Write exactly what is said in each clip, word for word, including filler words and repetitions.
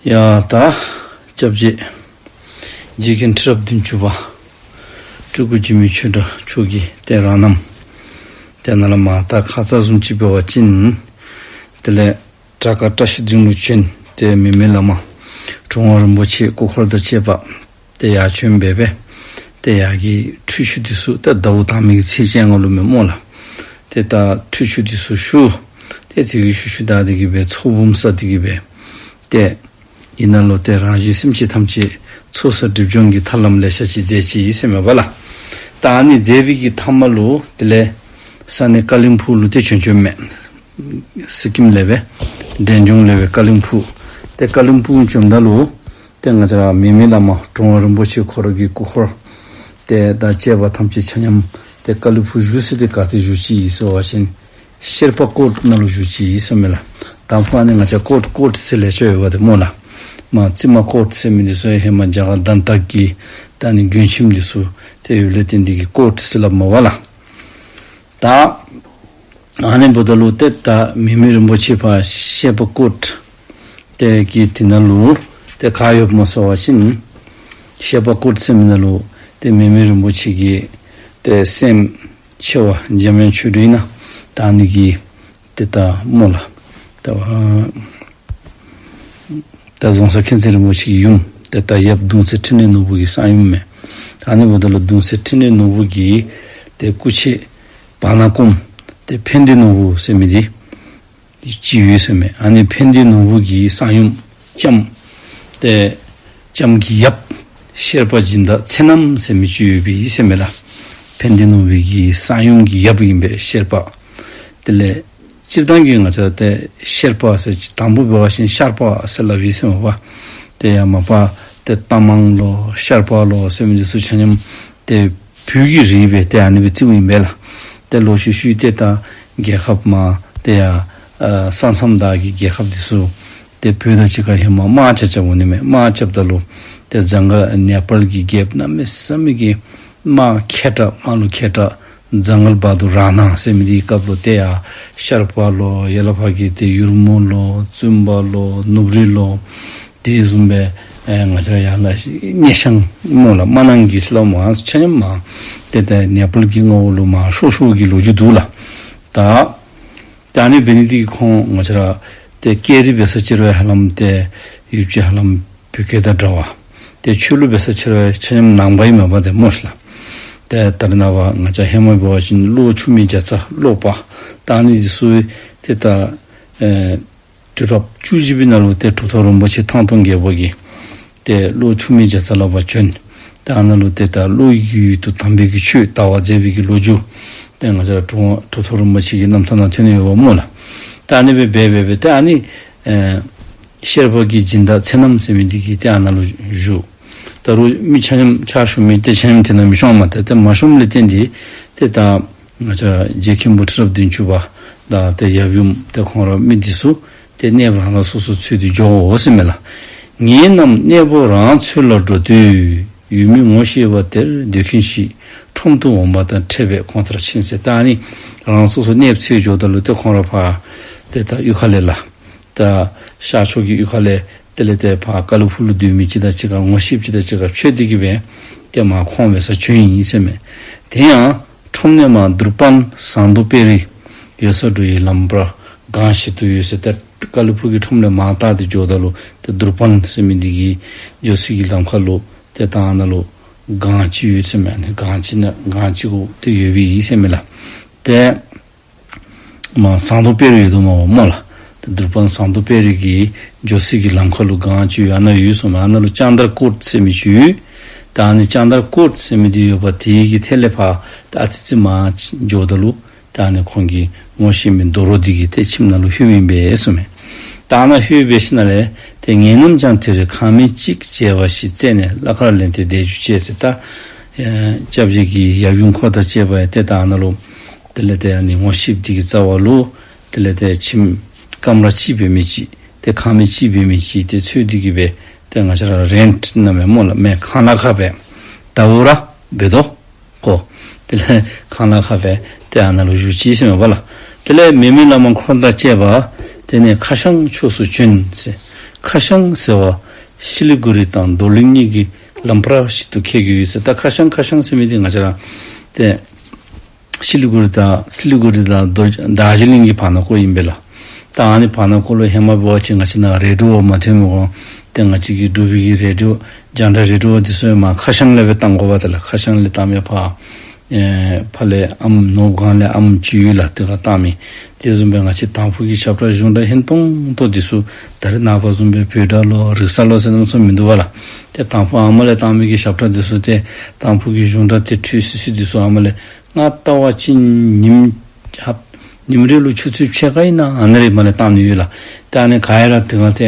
ཡ་ད་སྐྱབས་རྗེ་རྗེ་མཁན་ཁྲི་རབས་བདུན་ཅུ་པ་སྤྲུལ་སྐུ་འཇིགས་མེད་ཆོས་གྲགས་མཆོག་གི་ཏེ་རང་རྣམ་ཏེ་ནཱ་ལས་མར་ད་ཁ་ཙ་བཟུམ་ཅིག་འབད་བ་ཅིན་དེ་ལས་བྲག་དཀར་བཀྲ་ཤིས་སྡིངས་ལུ་བྱོན། ཏེ་མེ་མེ་བླ་མ་གྲུབ་དབང་རིན་པོ་ཆེ་སྐུ་འཁོར་དང་བཅས་པ་ཏེ་ཡར་བྱོན་འབད་སྦེ་ཏེ་ཡར་གྱི་ཁྲུས་ཆུ་འདི་ཚུ་ཏེ་ཟླཝ་དང་པའི་གི་ཚེས་བཅོ་ལྔ་ལུ་མས་སྨོ་ལགས། ཏེ་ད་ཁྲུས་ཆུ་འདི་ཚུ་བཞུ། ཏེ་དེ་གི་ཤུལ་ཤུལ་བདའ་སྟེ་གི་སྦེ་ཚོགས་འབུམ་བསགས་ཏེ་གི་སྦེ་ཏེ་ཨ་ནཱ་ལུ་ཏེ་རང་གཞན་སེམས་ཅན་ཐམས་ཅད་ཚོགས་བསགས་སྒྲིབ་སྦྱོང་གི་ཐབས་ལམ་ལེ་ཤ་ཅིག་མཛད་ཅི་ཟེར་མས་པ་ལགས། ད་ཨ་ནི་མཛད་པའི་གི་མཐའ་མ་ལུ་དེ་ལས་ས་གནས་ཀ་ལིམ་ཕུག་ལུ་ཏེ་བྱོན་བྱོནམ་མས། སི་ཀིམ་ལས་སྦེ་འབྲས་ལྗོངས་ལས་སྦེ་ཀ་ལིམ་ཕུག། ཏེ་ཀ་ལིམ་ཕུག་བྱོནམ་ད་ལུ་ཏེ་ང་བཅས་ར་མེ་མེ་བླ་མ་གྲུབ་དབང་རིན་པོ་ཆེ་ཁོ་ར་གི་སྐུ་འཁོར་ཏེ་དང་བཅས་པ་ཐམས་ཅད་ཆ་མཉམ་ཏེ་ཀ་ལིམ་ཕུག་བཞུགས་ས་འདི་ག་ཏེ་བཞུགས་ཅི་ཟེར་བ་ཅིན་ཤེར་པ་ཀོཊ་ནང་ལུ་བཞུགས་ཅི་ཟེར་མས་ལགས། དང་ཕུ་ཨ་ནི་ང་བཅས་ཀོཊ་ཀོཊ་ཟེར་ལེ་ཤ་ཡོད་པ་ཏེ་སྨོ་ལགས། མར་རྩིབ་མ་ཀོཊ་ཟེར་མི་འདི་ཚུ་ཧེ་མ་རྒྱ་གར་དཱན་ཏ་གི་ད་ཨ་ནི་མགོན་ཁྱིམ་འདི་ཚུ་ཏེ་ཡོདཔ་ལས་བརྟེན་ཏེ་གི་ཀོཊ་ཟེར་སླབ་མས་པ་ལགས། ད་ཨ་ནི་འབདཝ་ད་ལུ་ཏེ་ད་མེ་མེ་རིན་པོ་ཆེ་ཕར་ཤེར་པ་ཀོཊ་ཏེ་གི་དེ་ནང་ལུ་ཏེ་ག་ཡོདཔ་སྨོ་ཟེར་བ་ཅིན་ཤེར་པ་ཀོཊ་ཟེར་མི་ནང་ལུ་ཏེ་མེ་མེ་རིན་པོ་ཆེ་གི་ཏེ་སྲསམོ་ཆེ་བ་འཇམ་དབྱངས་ཆོས་སྒྲོན་ཨིན་ན་ད་ཨ་ནི་གི་ཏེ་ད་སྨོ་ལགས། ད་བ་ད་རྫོང་གསར་མཁྱེན་བརྩེ་རིན་པོ་ཆེ་གི་ཡུམ་ཏེ་ད་ཡབ་གདུང་སྲས་འཕྲིན་ལས་ནོར་བུ་གི་གསང་ཡུམ་མས། ད་ཨ་ནི་འབདཝ་ད་ལུ་གདུང་སྲས་འཕྲིན་ལས་ནོར་བུ་གི་ཏེ་སྐུ་མཆེད་བར་ན་སྐོངམ་ཏེ་ཕན་བདེ་ནོར་བུ་ཟེར་མི་འདི་ཅིག་ཡོད་ཟེར་མས། ཨ་ནི་ཕན་བདེ་ནོར་བུ་གི་གསང་ཡུམ་ལྕམ་ཏེ་ལྕམ་གྱི་ཡབ་ཤེར་པ་སྦྱིན་བདག་ཚེ་རྣམ་ཟེར་མི་ཅིག་ཡོད་པའི་ཟེར་མས་ལགས། ཕན་བདེ་ནོར་བུ་གི་གསང་ཡུམ་གྱི་ཡབ་ཨིན་པས་ཤེར་པ། དེ་ལས་སྤྱིར་བཏང་གི་ང་བཅས་ཏེ་ཤེར་པ་ཟེར་ཅིག་དང་པོ་འབད་བ་ཅིན་ཤར་པ་ཟེར་སླབ་ཨིན་ཟེར་མས་པ། ཏེ་ཡར་མ་པ་ཏེ་རྟ་མང་ལོ་ཤར་པ་ལོ་ཟེར་མི་འདི་ཚུ་ཆ་མཉམ་ཏེ་བོད་ཀྱི་རིགས་སྦེ་ཏེ་ཨ་ནི་སྦེ་བརྩིཝ་ཨིན་པས་ལགས། ཏེ་ལོག་ཤུལ་ཤུལ་ཏེ་ད་རྒྱལ་ཁབ་མར་ཏེ་ཡར་ཨ་ས་མཚམས་བདའ་གི་རྒྱལ་ཁབ་འདི་ཚུ་ཏེ་བོད་དང་གཅིག་ཁར་ཧེ་མ་དམག་རྐྱབ་རྐྱབ་འོང་ནི་མས། དམག་རྐྱབ་ད་ལུ་ཏེ་ཛང་ག་ནེ་པཱལ་གྱི་རྒྱལཔོ་གནམ་མེད་ས་མེད་ཀྱི་དམག་མཁས་དྲགས་དམག་ལུ་མཁས་དྲགས་ཛང་གལ་བ་དུར་ར་ན་ཟེར་མི་འདི་གི་སྐབས་ལུ་ཏེ་ཡར་ཤར་པ་ལོ་ཡར་ལས་ཕར་གྱི་ཏེ་ཡུར་མོ་ལོ་བཙུན་པ་ལོ་ནུབ་རི་ལོ་དེ་བཟུམ་སྦེ་ཨེ་ང་བཅས་ར་ཡར་ལས་སྙེ་ཤང་སྨོ་ལགས། མ་ནང་གི་ཟེར་སླབ་མས། ཆ་མཉམ་མར་ཏེ་ཏེ་ནེ་པཱལ་གྱི་མངའ་འོག་ལུ་མར་ཤོར་ཤོར་གྱི་ལོ་རྒྱུས་འདུག་ལགས། ད་ད་ཨ་ནི་འབད་ནི་འདི་གིས་ཁོང་ང་བཅས་ར་ཏེ་སྐད་རིགས་འབད་ས་ཅིག་རུང་ཧ་ལམ་ཏེ་ཡུལ་ཅིག་ཧ་ལམ་བོད་སྐད་དང་འདྲ་བ། ཏེ་ཆོས་ལུགས་འབད་ས་ཅིག་རུང་ཆ་མཉམ་ནང་པ་ཨིན་མས་པ་ཏེ་སྨོ་ཤི་ལགས། ཏེ་ད་རེས་ནངས་པ་ང་བཅས་ཧེ་མ་འབད་བ་ཅིན་ཀློག་ཆུང་མི་བརྒྱ་རྩ་ཀློག་པ་ད་ཨ་ནི་འདི་ཚུ་ཏེ་ད་ཨེ་དུས་རབས་བཅུ་བཞི་པའི་ནང་ལུ་ཏེ་གྲུབ་ཐོབ་རིན་པོ་ཆེ་ཐང་སྟོང་རྒྱལ་པོ་གིས་ཏེ་ཀློག་ཆུང་མི་བརྒྱ་རྩ་ལུ་ཕར་བྱོན། ཏེ་ཨ་ནཱ་ལུ་ཏེ་ད་ཀློག་ཡིག་གི་ཡུལ་དུ་དམ་པའི་གི་ཆོས་དར་བ་མཛད་པའི་གི་ལོ་རྒྱུས་ཏེ་ང་བཅས་ར་གྲུབ་གྲུབ་ཐོབ་རིན་པོ་ཆེ་གི་རྣམ་ཐར་ནང་ཐོན་ནི་ཡོདཔ་སྨོ་ལགས། ཏེ་ཨ་ནི་སྦེ་འབད་འབད་འབད་ཏེ་ཨ་ནི་ཨེ་ཤེར་པ་གི་སྦྱིན་བདག་ཚེ་རྣམ་ཟེར་མི་འདི་གིས་ཏེ་ཨ་ནཱ་ལུ་བཞུགས། ད་རུང་མི་ཆ་མཉམ་ཕྱག་ཞུ་མི་ཏེ་ཆ་མཉམ་དེ་ནང་མི་ཤོངམ་མས། ཏེ་ཏེ་མ་ཤོངམ་ལས་བརྟེན་ཏེ་ཏེ་ད་ང་བཅས་ར་རྗེ་མཁན་པོ་ཁྲི་རབས་བདུན་ཅུ་པ་དང་ཏེ་ཡབ་ཡུམ་ཏེ་ཁོང་ར་མི་འདི་ཚུ་ཏེ་གནས་རང་རང་སོ་སོ་འཚོལ་ཏེ་འགྱོ་འོང་ཟེར་མས་ལགས། ངེད་རྣམས་གནས་པོ་རང་འཚོལ་ལ་འགྲོ་དུས། ཡུལ་མི་ངོ་ཤེས་པ་དེར་འདོད་མཁན་ཞིག་ཁྲོམ་དུ་འོང་བ་དང་འཕྲད་པས་ཁོང་དེར་ཕྱིན་ཟེར། ད་ཨ་ནི་རང་སོ་སོ་གནས་འཚོལ་འགྱོཝ་ད་ལུ་ཏེ་ཁོང་ར་ཕར་ཏེ་ད་གཡུས་ཁ་ལས་ལགས། ད་ཤར་ཕྱོགས་ཀྱི་གཡུས་ཁ་ལས་དེ་ལས་ཏེ་ཕར་ཀ་ལིམ་ཕུག་ལུ་སྡོད་མི་ཅིག་དང་གཅིག་ཁར་ངོ་ཤེསཔ་ཅིག་དང་གཅིག་ཁར་འཕྱད་དེ་གི་སྦེ་ཏེ་མར་ཁོང་འབད་སར་བྱོན་ཡི་ཟེར་མས། དེ་ཡང་ཁྲོམ་ནས་མར་དུར་པན་ཟངས་མདོག་དཔལ་རི་ཡོད་སར་འགྲོ་བའི་ལམ་བར་སྒང་ཞིག་ཏུ་ཡོད་ཟེར། ཏེ་ཀ་ལིམ་ཕུག་གི་ཁྲོམ་ལས་མར་བལྟ་སྟེ་འགྱོཝ་ད་ལུ་ཏེ་དུར་པན་ཟེར་མི་འདི་གི་འགྱོ་སའི་གི་ལམ་ཁ་ལུ་ཏེ་ད་ཨ་ནཱ་ལུ་སྒང་ཅིག་ཡོད་ཟེར་མས། ཨ་ནི་སྒང་ཅིག་ནང་སྒང་ཅིག་གུ་ཏེ་ཡོད་པའི་ཨིན་ཟེར་མས་ལགས། ཏེ་མར་ཟངས་མདོག་དཔལ་རི་ཡོད་དོ་མས་སྨོ་ལགས། ཏེ་དུར་པན་ཟངས་མདོག་དཔལ་རི་གི་འགྱོ་སའི་གི་ལམ་ཁ་ལུ་སྒང་ཅིག་ཡོད། ཨ་ནཱ་ཡོད་ཟེར་མས། ཨ་ནཱ་ལུ་ལྕང་དར་ཀོཊ་ཟེར་མི་ཅིག་ཡོད། ད་ཨ་ནི་ལྕང་དར་ཀོཊ་ཟེར་མི་འདི་ཡོད་པ་དེ་གི་ཐད་ལས་ཕར་ད་ཨ་ཙི་ཙི་མར་འགྱོཝ་ད་ལུ་ད་ཨ་ནི་ཁོང་གིས་ངོ་ཤེས་མི་རྡོ་རོག་འདི་གི་ཏེ་ཁྱིམ་ནང་ལུ་ལྷོད་པའི་ཨིན་པས་ཟེར་མས། ད་ཨ་ནཱ་ལྷོད་པའི་ཤུལ་ལས་ཏེ་ངེད་རྣམས་ཀྱང་དེར་ཁང་མིག་ཅིག་མཇལ་བ་ཞིག་བཙལ་ནས་བླ་མཁར་ལེན་ཏེ་བསྡད་རྒྱུ་བྱས་ཟེར། ད་ཨེ་སྐྱབས་རྗེ་གི་ཡབ་ཡུམ་ཁོ་དང་བཅས་པ་ཡང་ཏེ་ད་ཨ་ནཱ་ལུ་དེ་ལས་ཏེ་ཨ་ནི་ངོ་ཤེསཔ་འདི་གི་རྩ་བ་ལུ་དེ་ལས་ཏེ་ཁྱིམ་ཀམ་ར་གཅིག་འབད་མི་ཅིག་ཏེ་ཁང་མིག་གཅིག་འབད་མི་ཅིག་ཏེ་འཚོལ་ཏེ་གི་སྦེ་ཏེ་ང་བཅས་ར་རེནཊ་ཨིན་མས་སྨོ་ལགས། མེན་ཁང་གླ་ཁར་སྦེ་ད་འུ་ར་འབད་དོ་གོ། དེ་ལས་ཁང་གླ་ཁར་སྦེ་ཏེ་ཨ་ནཱ་ལུ་བཞུགས་ཅི་ཟེར་མས་པ་ལགས། དེ་ལས་མེ་མེ་བླ་མ་འཁོར་དང་བཅས་པ་དེ་ནས་ཁ་བྱང་ཕྱོགས་སུ་བྱོན་ཟེར། ཁ་ཤང་ཟེར་བ་སི་ལི་གུ་རི་དང་རྡོར་གླིང་གཉིས་ཀྱི་ལམ་ཕར་ཞིག་ཏུ་འཁེལ་གྱི་ཡོད་ཟེར། ད་ཁ་ཤང་ཁ་ཤང་ཟེར་མི་འདི་ང་བཅས་ར་ཏེ་སི་ལི་གུ་རི་དང་སི་ལི་གུ་རི་དང་རྡོ་རྡོར་ཇི་གླིང་གི་བར་ན་ཁོ་ཨིན་པས་ལགས། ད་ཨ་ནི་བར་ན་ཁོ་ལུ་ཧེ་མ་འབད་བ་ཅིན་ང་བཅས་ནཱ་རེད་དྲུག་པ་མ་ཐོན་མི་གོང་ཏེ་ང་བཅས་ཀྱི་འབྲུག་པའི་གི་རེད་དྲུག་པ་རྒྱང་བསྒྲགས་རེད་དྲུག་པ་འདི་ཚུ་ཡང་མར་ཁ་ཤང་ལས་སྦེ་བཏང་དགོ་པས། ཏེ་ལགས་ཁ་ཤང་ལས་བཏང་མི་ཕར་ཨེ་ཕར་ལས་ཨམ་ནོར་བུ་སྒང་ལས་ཨམ་ཅིག་ཡོད་ལགས། དེ་ཁར་བཏང་མི། དེ་བཟུམ་སྦེ་ང་བཅས་དང་ཕུ་གི་ཞབས་ཁྲ་གཞུང་སྒྲ་ཧན་ཏོང་ཏོ་འདི་ཚུ་ད་རེས་ནངས་པ་བཟུམ་སྦེ་བོད་སྒྲ་ལོ་རིག་གསར་ལོ་ཟེར་རྣམ་གསུམ་མིན་འདུག་པ་ལགས། ཏེ་དང་ཕུ་ཨ་མ་ལས་བཏང་མི་གི་ཞབས་ཁྲ་འདི་ཚུ་ཏེ་དང་ཕུ་གི་གཞུང་སྒྲ་ཏེ་འཕྲོས་སི་སི་འདི་ཚུ་ཨ་མ་ལས་ང་ལྟ་བ་ཅིན་ཉིནམ་ཉིནམ་རེ་ལུ་ཆུ་ཚོད་ཕྱེད་ཀ་ཨིན་ན་ཨ་ནི་རེ་མ་ལས་བཏང་ནི་ཡོད་ལགས། ཏེ་ཨ་ནི་ག་ཡ་ར་དེ་སྒང་ཏེ་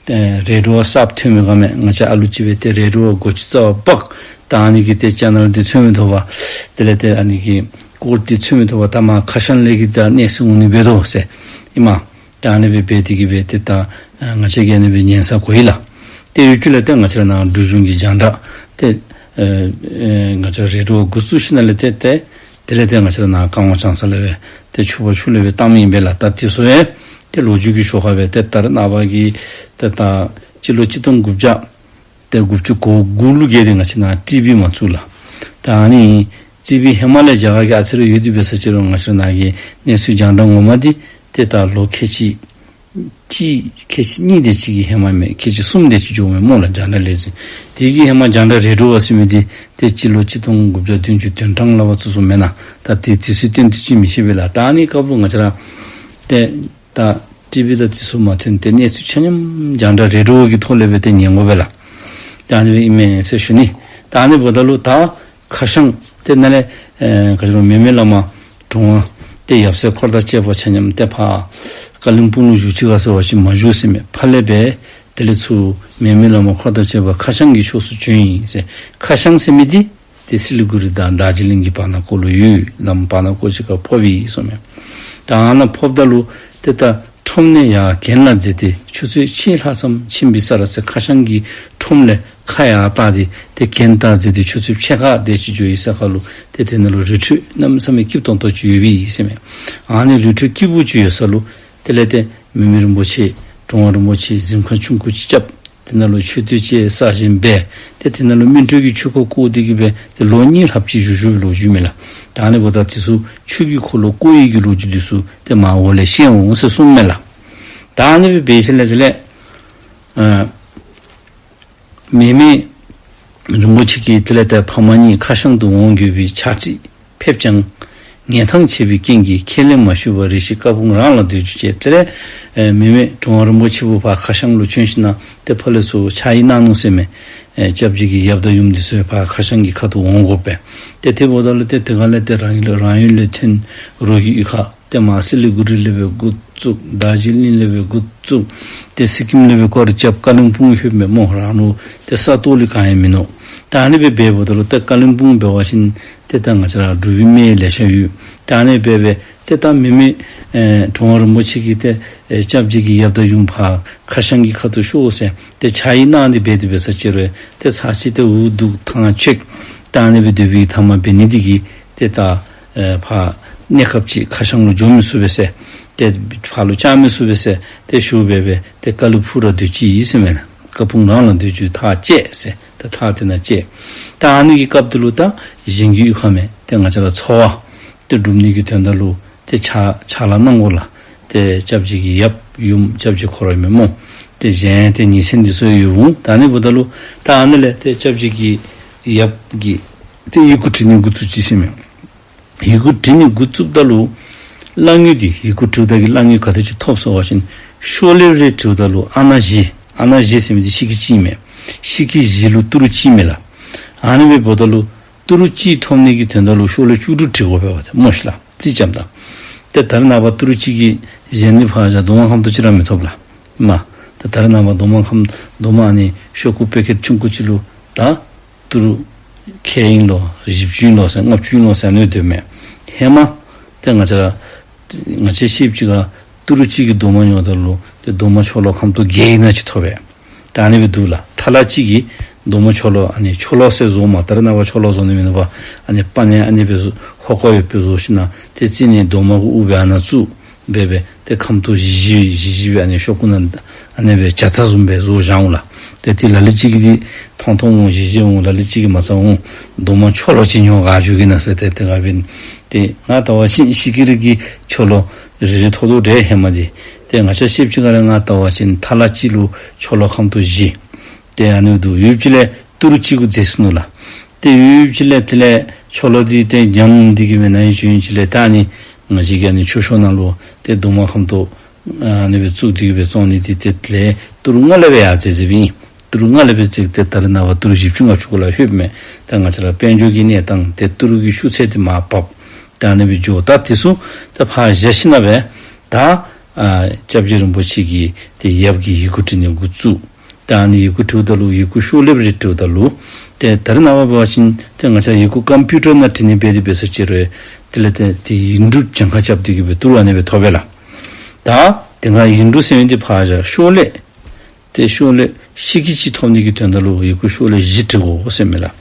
ཨེ་རེད་དྲུག་པ་གསརཔ་ཐོན་མི་སྒང་མས། ང་བཅས་ཨ་ལུ་ཅིག་སྦེ་ཏེ་རེད་དྲུག་པ་སྒོ་ཅིག་རྩ་བར་སྦ། ད་ཨ་ནི་གི་ཏེ་ཅེ་ནལ་འདི་འཚོལ་མི་ཐོབ་པར་དེ་ལས་ཏེ་ཨ་ནི་གི་སྐོར་འདི་འཚོལ་མི་ཐོབ་པར་ད་མར་ཁ་ཤང་ལས་ཀྱི་ད་གནས་ཚུལ་འོང་ནི་འབད་དོ་ཟེར་ཨིན་མས། ད་ཨ་ནི་སྦེ་འབད་དེ་གི་སྦེ་ཏེ་ད་ཨ་ང་བཅས་ཀྱིས་ཨ་ནི་སྦེ་ཉན་ས་གོ་ཡི་ལགས། ཏེ་ཡུལ་གྱི་ལས་ཏེ་ང་བཅས་ར་ནཱ་འབྲུག་གཞུང་གི་རྒྱང་བསྒྲགས་ཏེ་ཨེ་ཨེ་ང་བཅས་ར་རེད་དྲུག་པ་འགོ་བཙུགས་ཞིནམ་ལས་ཏེ་ཏེ་དེ་ལས་ཏེ་ང་བཅས་ར་ནཱ་ཀ་ཝང་ལྕང་ས་ལས་སྦེ་ཏེ་ཆུ་བར་ཆུ་ལས་སྦེ་བཏང་མི་ཨིན་པས་ལགས། ད་དེ་ཚུ་ཡང་ཏེ་ལོ་རྒྱུས་ཀྱི་ཤོག་ཁ་སྦེ་ཏེ་ད་རེས་ནངས་པ་གི་ཏེ་ད་སྤྱི་ལོ་གཅིག་སྟོང་དགུ་བརྒྱ་ཏེ་དགུ་བཅུ་གོ་དགུ་ལུ་བརྒལ་ཏེ་ང་བཅས་ནཱ་ཊི་བི་མ་བཙུགས་ལགས། ད་ཨ་ནི་ཊི་བི་ཧེ་མ་ལས་རྒྱ་གར་གྱི་ཨ་ཙི་རེ་ཡོད་དེ་འབད་ས་ཅིག་རུང་ང་བཅས་ནཱ་གི་གནས་ཚུལ་རྒྱང་བསྒྲགས་ངོ་མ་འདི་ཏེ་ད་ལོ་ཁལ་གཅིག་གཅིག་ཁལ་གཅིག་གཉིས་དེ་ཅིག་གི་ཧེ་མ་མས། ཁལ་གཅིག་གསུམ་དེ་ཅིག་འགྱོཝ་མས་སྨོ་ལགས། རྒྱང་བསྒྲགས་ལས་འཛིན་དེ་གི་ཧེ་མ་རྒྱང་བསྒྲགས་རེད་དྲུག་པ་ཟེར་མི་འདི་ཏེ་སྤྱི་ལོ་གཅིག་སྟོང་དགུ་བརྒྱ་བདུན་ཅུ་དོན་གྲངས་ལུ་བཙུགས་སོངམ་མེན་ན། ད་ཏེ་དུས་ཚོད་བཏོན་དུས་ཅིག་མི་ཤེས་པས་ལགས། ད་ཨ་ནི་སྐབས་ལུ་ང་བཅས་ར་ཏེ་ད་ཊི་བི་དང་དེ་ཚུ་མ་ཐོན་ཏེ་གནས་ཚུལ་ཆ་མཉམ་རྒྱང་བསྒྲགས་རེད་དྲུག་པ་གི་ཐོག་ལས་སྦེ་ཏེ་ཉན་དགོ་པས་ལགས། ད་ཨ་ནི་སྦེ་ཨིན་མས་ཟེར་ཞུ་ནི། ད་ཨ་ནི་འབདཝ་ད་ལུ་ད་ཁ་ཤང་ཏེ་ནཱ་ལས་ཨེ་ག་ཅི་ལོ་མེ་མེ་བླ་མ་དྲུང་པ་ཏེ་ཡབ་སྲས་འཁོར་དང་བཅས་པ་ཆ་མཉམ་ཏེ་ཕར་ཀ་ལིམ་པུང་ལུ་བཞུགས་ཅི་ག་ཟེར་བ་ཅིན་མ་བཞུགས་ཟེར་མས། ཕར་ལས་སྦེ་དེ་ལས་ཚུར་མེ་མེ་བླ་མ་འཁོར་དང་བཅས་པ་ཁ་ཤང་གི་ཕྱོགས་སུ་བྱོན་ཡི་ཟེར། ཁ་ཤང་ཟེར་མི་འདི་ཏེ་སི་ལི་གུ་རི་དང་རྡོ་རྗེ་གླིང་གི་བར་ན་ཁོ་ལུ་ཡོད། ལམ་བར་ན་ཁོ་ཅིག་ཁར་ཕོག་པས་གསུངམ་མས། ད་ཨ་ནཱ་ཕོགཔ་ད་ལུ་ཏེ་ད་ཁྲོམ་ནས་ཡར་གྱེན་ལ་འཛེགས་ཏེ་ཆུ་ཚོད་ཕྱེད་ལྷག་ཙམ་ཕྱིན་པའི་ས་ར་ཟེར། ཁ་ཤང་གི་ཁྲོམ་ལས་ཁ་ཡར་བལྟ་སྟེ་ཏེ་གྱེན་ལྟ་འཛེགས་ཏེ་ཆུ་ཚོད་ཕྱེད་ཀ་དེ་ཅིག་འགྱོ་བའི་ས་ཁར་ལུ་ཏེ་དེ་ནང་ལུ་རི་ཁྲོད་གནམ་མེད་ས་མེད་སྐྱིད་ཏོང་ཏོ་ཅིག་ཡོད་པས་ཟེར་མས། ཨ་ནི་རི་ཁྲོད་སྐྱིད་པོ་ཅིག་ཡོད་ས་ལུ་དེ་ལས་ཏེ་མེ་མེ་རིན་པོ་ཆེ་དྲུང་པ་རིན་པོ་ཆེ་གཟིམ་ཁང་ཆུང་ཀུ་ཅིག་རྐྱབ། དེ་ནང་ལུ་མཆོད་རྟེན་ཅིག་གསར་བཞེངས་འབད། ཏེ་དེ་ནང་ལུ་སྨིན་གྲོལ་གྱི་ཆོས་འཁོར་བསྐོར་ཏེ་གི་སྦེ་ཏེ་ལོ་གཉིས་ལྷགཔ་ཅིག་བཞུགས་བཞུགས་པའི་ལོ་རྒྱུས་མས་ལགས། ད་ཨ་ནི་འབདཝ་ད་དེ་ཚུ་ཆོས་ཀྱི་འཁོར་ལོ་བསྐོར་ཡི་གི་ལོ་རྒྱུས་དེ་ཚུ་ཏེ་མར་འོག་ལས་ཤེས་འོང་ཟེར་གསུངམ་མས་ལགས། ད་ཨ་ནི་སྦེ་འབད་ཞིནམ་ལས་དེ་ལས་ཨ་མེ་མེ་རིན་པོ་ཆེ་གིས་དེ་ལས་ཏེ་ཕ་མ་གཉིས་ཁ་ཤང་དུ་འོང་དགོས་པའི་ཕྱག་བྲིས་ཕེབས་ཀྱང་ངན་ཐང་ཆེ་བའི་རྐྱེན་གྱིས་ཁས་ལེན་མ་ཞུས་པར་རེ་ཞིག་བཀའ་དཔུང་རང་ལ་སྡོད་རྒྱུ་བཅས། དེ་ལས་ཨེ་མེ་མེ་དྲུང་པ་རིན་པོ་ཆེ་བོ་ཕར་ཁ་ཤང་ལུ་བྱོན་ཞིནམ་ཏེ་ཕར་ལས་ཚུར་ཕྱག་ཡིག་གནང་ནུག་ཟེར་མས། ཨེ་སྐྱབས་རྗེ་གི་ཡབ་དང་ཡུམ་འདི་ཚུ་ཕར་ཁ་ཤང་གི་ཁ་ཐུག་འོང་དགོ་པས། ཏེ་དེ་འབདཝ་ད་ལུ་ཏེ་དེ་ཁ་ལས་ཏེ་རང་ཡུལ་རང་ཡུལ་ལས་ཐོན་རོགས་ཀྱི་གཡུས་ཁར་ཏེ་མར་སི་ལི་གུ་རི་ལས་སྦེ་འགོ་བཙུགས། རྡོ་རྗེ་གླིང་ལས་སྦེ་འགོ་བཙུགས། ཏེ་སི་ཀིམ་ལས་སྦེ་སྐོར་ར་རྐྱབ། ཀ་ལིམ་པུང་ལྷོདཔ་མས་སྨོ། རང་ལུ་ཏེ་ས་སྟོང་ལུ་གང་ཡང་མིན་ནུག། ད་ཨ་ནི་སྦེ་འབདཝ་ད་ལུ་ཏེ་ཀ་ལིམ་པུང་འབད་བ་ཅིན་ཏེ་ད་ང་བཅས་ར་འབྲུག་པའི་སྨད་ལེ་ཤ་ཡོད། ད་ཨ་ནི་སྦེ་སྦེ་ཏེ་ད་མེ་མེ་ཨེ་དྲུང་པ་རིན་པོ་ཆེ་གིས་ཏེ་ཨེ་སྐྱབས་རྗེ་གི་ཡབ་དང་ཡུམ་ཕར་ཁ་ཤང་གི་ཁ་ཐུག་ཤོག་ཟེར་ཏེ་ཕྱག་ཡིག་གནང་སྟེ་འབད་དེ་འབད་ས་ཅིག་རུང་ཏེ་ཚར་ཅིག་ཏེ་འུ་སྡུག་ཐང་ཆད། ད་ཨ་ནི་སྦེ་སྡོད་པའི་མཐའ་མར་འབད་ནི་འདི་གིས་ཏེ་ད་ཨེ་ཕར་གནས་སྐབས་ཅིག་ཁ་ཤང་ལུ་འགྱོ་མི་ཚུགས་པས་ཟེར། ཏེ་ཕར་ལུ་བཅར་མི་ཚུགས་པས་ཟེར། ཏེ་ཞུ་སྦེ་སྦེ་ཏེ་ཀ་ལིམ་པུང་ར་སྡོད་ཅི་ཨིན་ཟེར་མས་ལགས། བཀའ་དཔུང་རང་ལ་སྡོད་རྒྱུ་ཐག་བཅད་ཟེར། ཏེ་ཐག་དེ་ནང་བཅད། ད་ཨ་ནི་གི་སྐབས་དེ་ལུ་ད་གཞན་གྱི་གཡུས་ཁར་མེན། ཏེ་ང་བཅས་ར་འཚོ་བ་ཏེ་སྒྲུབ་ནི་གི་དོན་དག་ལུ་ཏེ་ཕྱག་ཕྱག་ལཱ་གནང་དགོ་ལགས། ཏེ་སྐྱབས་རྗེ་གི་ཡབ་ཡུམ་སྐྱབས་རྗེ་ཁོ་ར་མེན་སྨོ། ཏེ་གཞན་ཏེ་ཉེ་ཚན་འདི་ཚུ་ཡོད་འོང་། ད་ཨ་ནི་འབདཝ་ད་ལུ་ད་ཨ་ནི་ལས་ཏེ་སྐྱབས་རྗེ་གི་ཡབ་ཀྱིས་ཏེ་ཡི་གུ་བྲི་ནི་འགོ་བཙུགས་ཅི་ཟེར་མས། ཡི་གུ་བྲི་ནི་འགོ་བཙུགསཔ་ད་ལུ་གླ་དངུལ་འདི་ཡི་གུ་བྲིཝ་ད་གི་གླ་དངུལ་ག་དེ་ཅིག་ཐོབ་ཟེར་བ་ཅིན་ཤོ་ལོ་རེ་བྲིཝ་ད་ལུ་ཨ་ན་བཞི། ཨ་ན་བཞི་ཟེར་མི་འདི་ཤིག་གི་གཅིག་མས། ཤིག་གི་བཞི་ལུ་ཏི་རུ་གཅིག་མས་ལགས། ཨ་ནི་སྦེ་འབདཝ་ད་ལུ་ཏི་རུ་གཅིག་ཐོབ་ནི་གི་དོན་དག་ལུ་ཤོ་ལོ་བཅུ་དྲུག་བྲི་དགོ་པས་པ་ཏེ་སྨོ་ཤི་ལགས། རྩིས་རྐྱབ་ད། ཏེ་ད་རེས་ནངས་པ་ཏི་རུ་གཅིག་གིས་གཞན་ནི་ཕར་བཞག་རྡོག་མ་ཁམ་ཏོ་ཅིག་ར་མི་ཐོབ་ལགས། མ་ཏེ་ད་རེས་ནངས་པ་རྡོག་མ་ཁམ་རྡོག་མ་ཨ་ནི་ཤོག་ཀུ་པེ་ཀེཊ་ཆུང་ཀུ་ཅིག་ལུ་ད་ཏི་རུ་ཁལ་ཨིན་ལོ་བཞི་བཅུ་ཨིན་ལོ་ཟེར་ལྔ་བཅུ་ཨིན་ལོ་ཟེར་ཨ་ནི་སྡོདཔ་མས། ཧེ་མ་ཏེ་ང་བཅས་ར་ང་བཅས་ཤེསཔ་ཅིག་ཁར་ཏི་རུ་གཅིག་གིས་རྡོག་མ་ཉོཝ་ད་ལུ་ཏེ་རྡོག་མ་ཆོ་ལོ་ཁམ་ཏོ་བརྒྱད་ཨིན་ན་ཅིག་ཐོབ་པས། ད་ཨ་ནི་སྦེ་འདུག་ལགས། ཐ་ལ་གཅིག་གིས་རྡོག་མ་ཆོ་ལོ་ཨ་ནི་ཆོ་ལོ་ཟེར་བཟོཝ་མས། ད་རེས་ནངས་པ་ཆོ་ལོ་བཟོ་ནི་མིན་འདུག་པ། ཨ་ནི་པ་ནི་ཨ་ནི་སྦེ་བཟོ་ཧོ་ཀ་ཡོདཔ་སྦེ་བཟོ་ཞིནམ་ཏེ་རྩེ་ནས་རྡོག་མ་གུ་དབུ་སྦེ་ཨ་ནཱ་བཙུགས་སྦེ་སྦེ་ཏེ་ཁམ་ཏོ་བཞི་བཞི་བཞི་སྦེ་ཨ་ནི་ཤོག་ཀུ་ནང་ ཨ་ནི་སྦེ་ཇ་རྩ་བཟུམ་སྦེ་བཟོ་བཞག་འོང་ལགས། ཏེ་ཏེ་ལ་ལུ་ཅིག་གིས་འདི་ཐོང་ཐོང་འོང་བཞེས་བཞེས་འོང་། ལ་ལུ་ཅིག་གིས་མ་ཚད་འོང་རྡོག་མ་ཆོ་ལོ་ཅིག་ཉོ་ག་འགྱོ་གེ་ན་ཟེར། ཏེ་དེ་སྒང་འབདན་ཏེ་ང་ལྟ་བ་ཅིན་ཤི་ཀི་རི་གི་ཆོ་ལོ་རེ་རེ་ཐོབ་དོ་འདྲས་ཧེ་མ་འདི། ཏེ་ང་བཅས་ཤེསཔ་ཅིག་ཁར་ང་ལྟ་བ་ཅིན་ཐ་ལ་གཅིག་ལུ་ཆོ་ལོ་ཁམ་ཏོ་བཞི། ཏེ་ཨ་ནི་འདུག། ཡོདཔ་ཅིག་ལས་ཏི་རུ་གཅིག་གུ་འཛེགས་སོ་ནུག་ལགས། ཏེ་ཡོདཔ་ཅིག་ལས་དེ་ལས་ཆོ་ལོ་འདི་ཏེ་ཉམས་འདི་གིས་སྦེ་ནཱ་ཡོད་ཅིག་ཡོད་ཅིག་ལས་ད་ཨ་ནི་ང་བཅས་ཀྱི་ཨ་ནི་ཆོས་ཤོག་ནང་ལུ་ཏེ་རྡོག་མ་ཁམ་ཏོ་ཨ་ནི་སྦེ་བཙུགས་ཏེ་གིས་སྦེ་བཙོང་ནི་འདི་ཏེ་དེ་ལས་ཏི་རུ་ལྔ་ལས་སྦེ་ཡར་འཛེགས་འཛེགསཔ་ཨིན། ཏི་རུ་ལྔ་ལས་སྦེ་འཛེགས་ཏེ་ད་རེས་ནངས་པ་ཏི་རུ་བཞི་བཅུ་ལྔ་བཅུ་གུ་ལུ་ལྷོདཔ་མས། ད་ང་བཅས་ར་དཔལ་འབྱོར་གྱི་གནས་སྟངས་ཏེ་ཏི་རུ་གི་ཤུགས་ཚད་འདི་མར་བབས། ད་ཨ་ནི་སྦེ་འགྱོ། ད་དེ་ཚུ་ད་ཕར་བཞག་ཞིནམ་ལས་ད་ཨ་སྐྱབས་རྗེ་རིན་པོ་ཆེ་གིས་ཏེ་ཡབ་ཀྱི་ཡི་གུ་འབྲི་ནི་འགོ་བཙུགས། ད་ཨ་ནི་ཡི་གུ་འབྲིཝ་ད་ལུ་ཡི་གུ་ཤོག་ལེབ་རེ་འབྲིཝ་ད་ལུ་ཏེ་ད་རེས་ནངས་པ་འབད་བ་ཅིན་ཏེ་ང་བཅས་ཡི་གུ་ཀམ་པིའུ་ཊར་ནང་འབྲི་ནི་འབད་དེ་འབད་ས་ཅིག་རུང་དེ་ལས་ཏེ་ཏེ་ཡིག་འབྲུ་གྱངས་ཁ་རྐྱབ་སྟེ་གིས་སྦེ་ཏི་རུ་ཨ་ནི་སྦེ་ཐོབ་པས་ལགས། ད་དེ་སྒང་ཡིག་འབྲུ་ཟེར་མི་འདི་ཕར་བཞག། ཤོག་ལེབ། ཏེ་ཤོག་ལེབ་ཤི་ཀི་གཅིག་ཐོབ་ནི་གི་དོན་དག་ལུ་ཡི་གུ་ཤོག་ལེབ་བཞི་འབྲི་དགོ་ཟེར་མས་ལགས།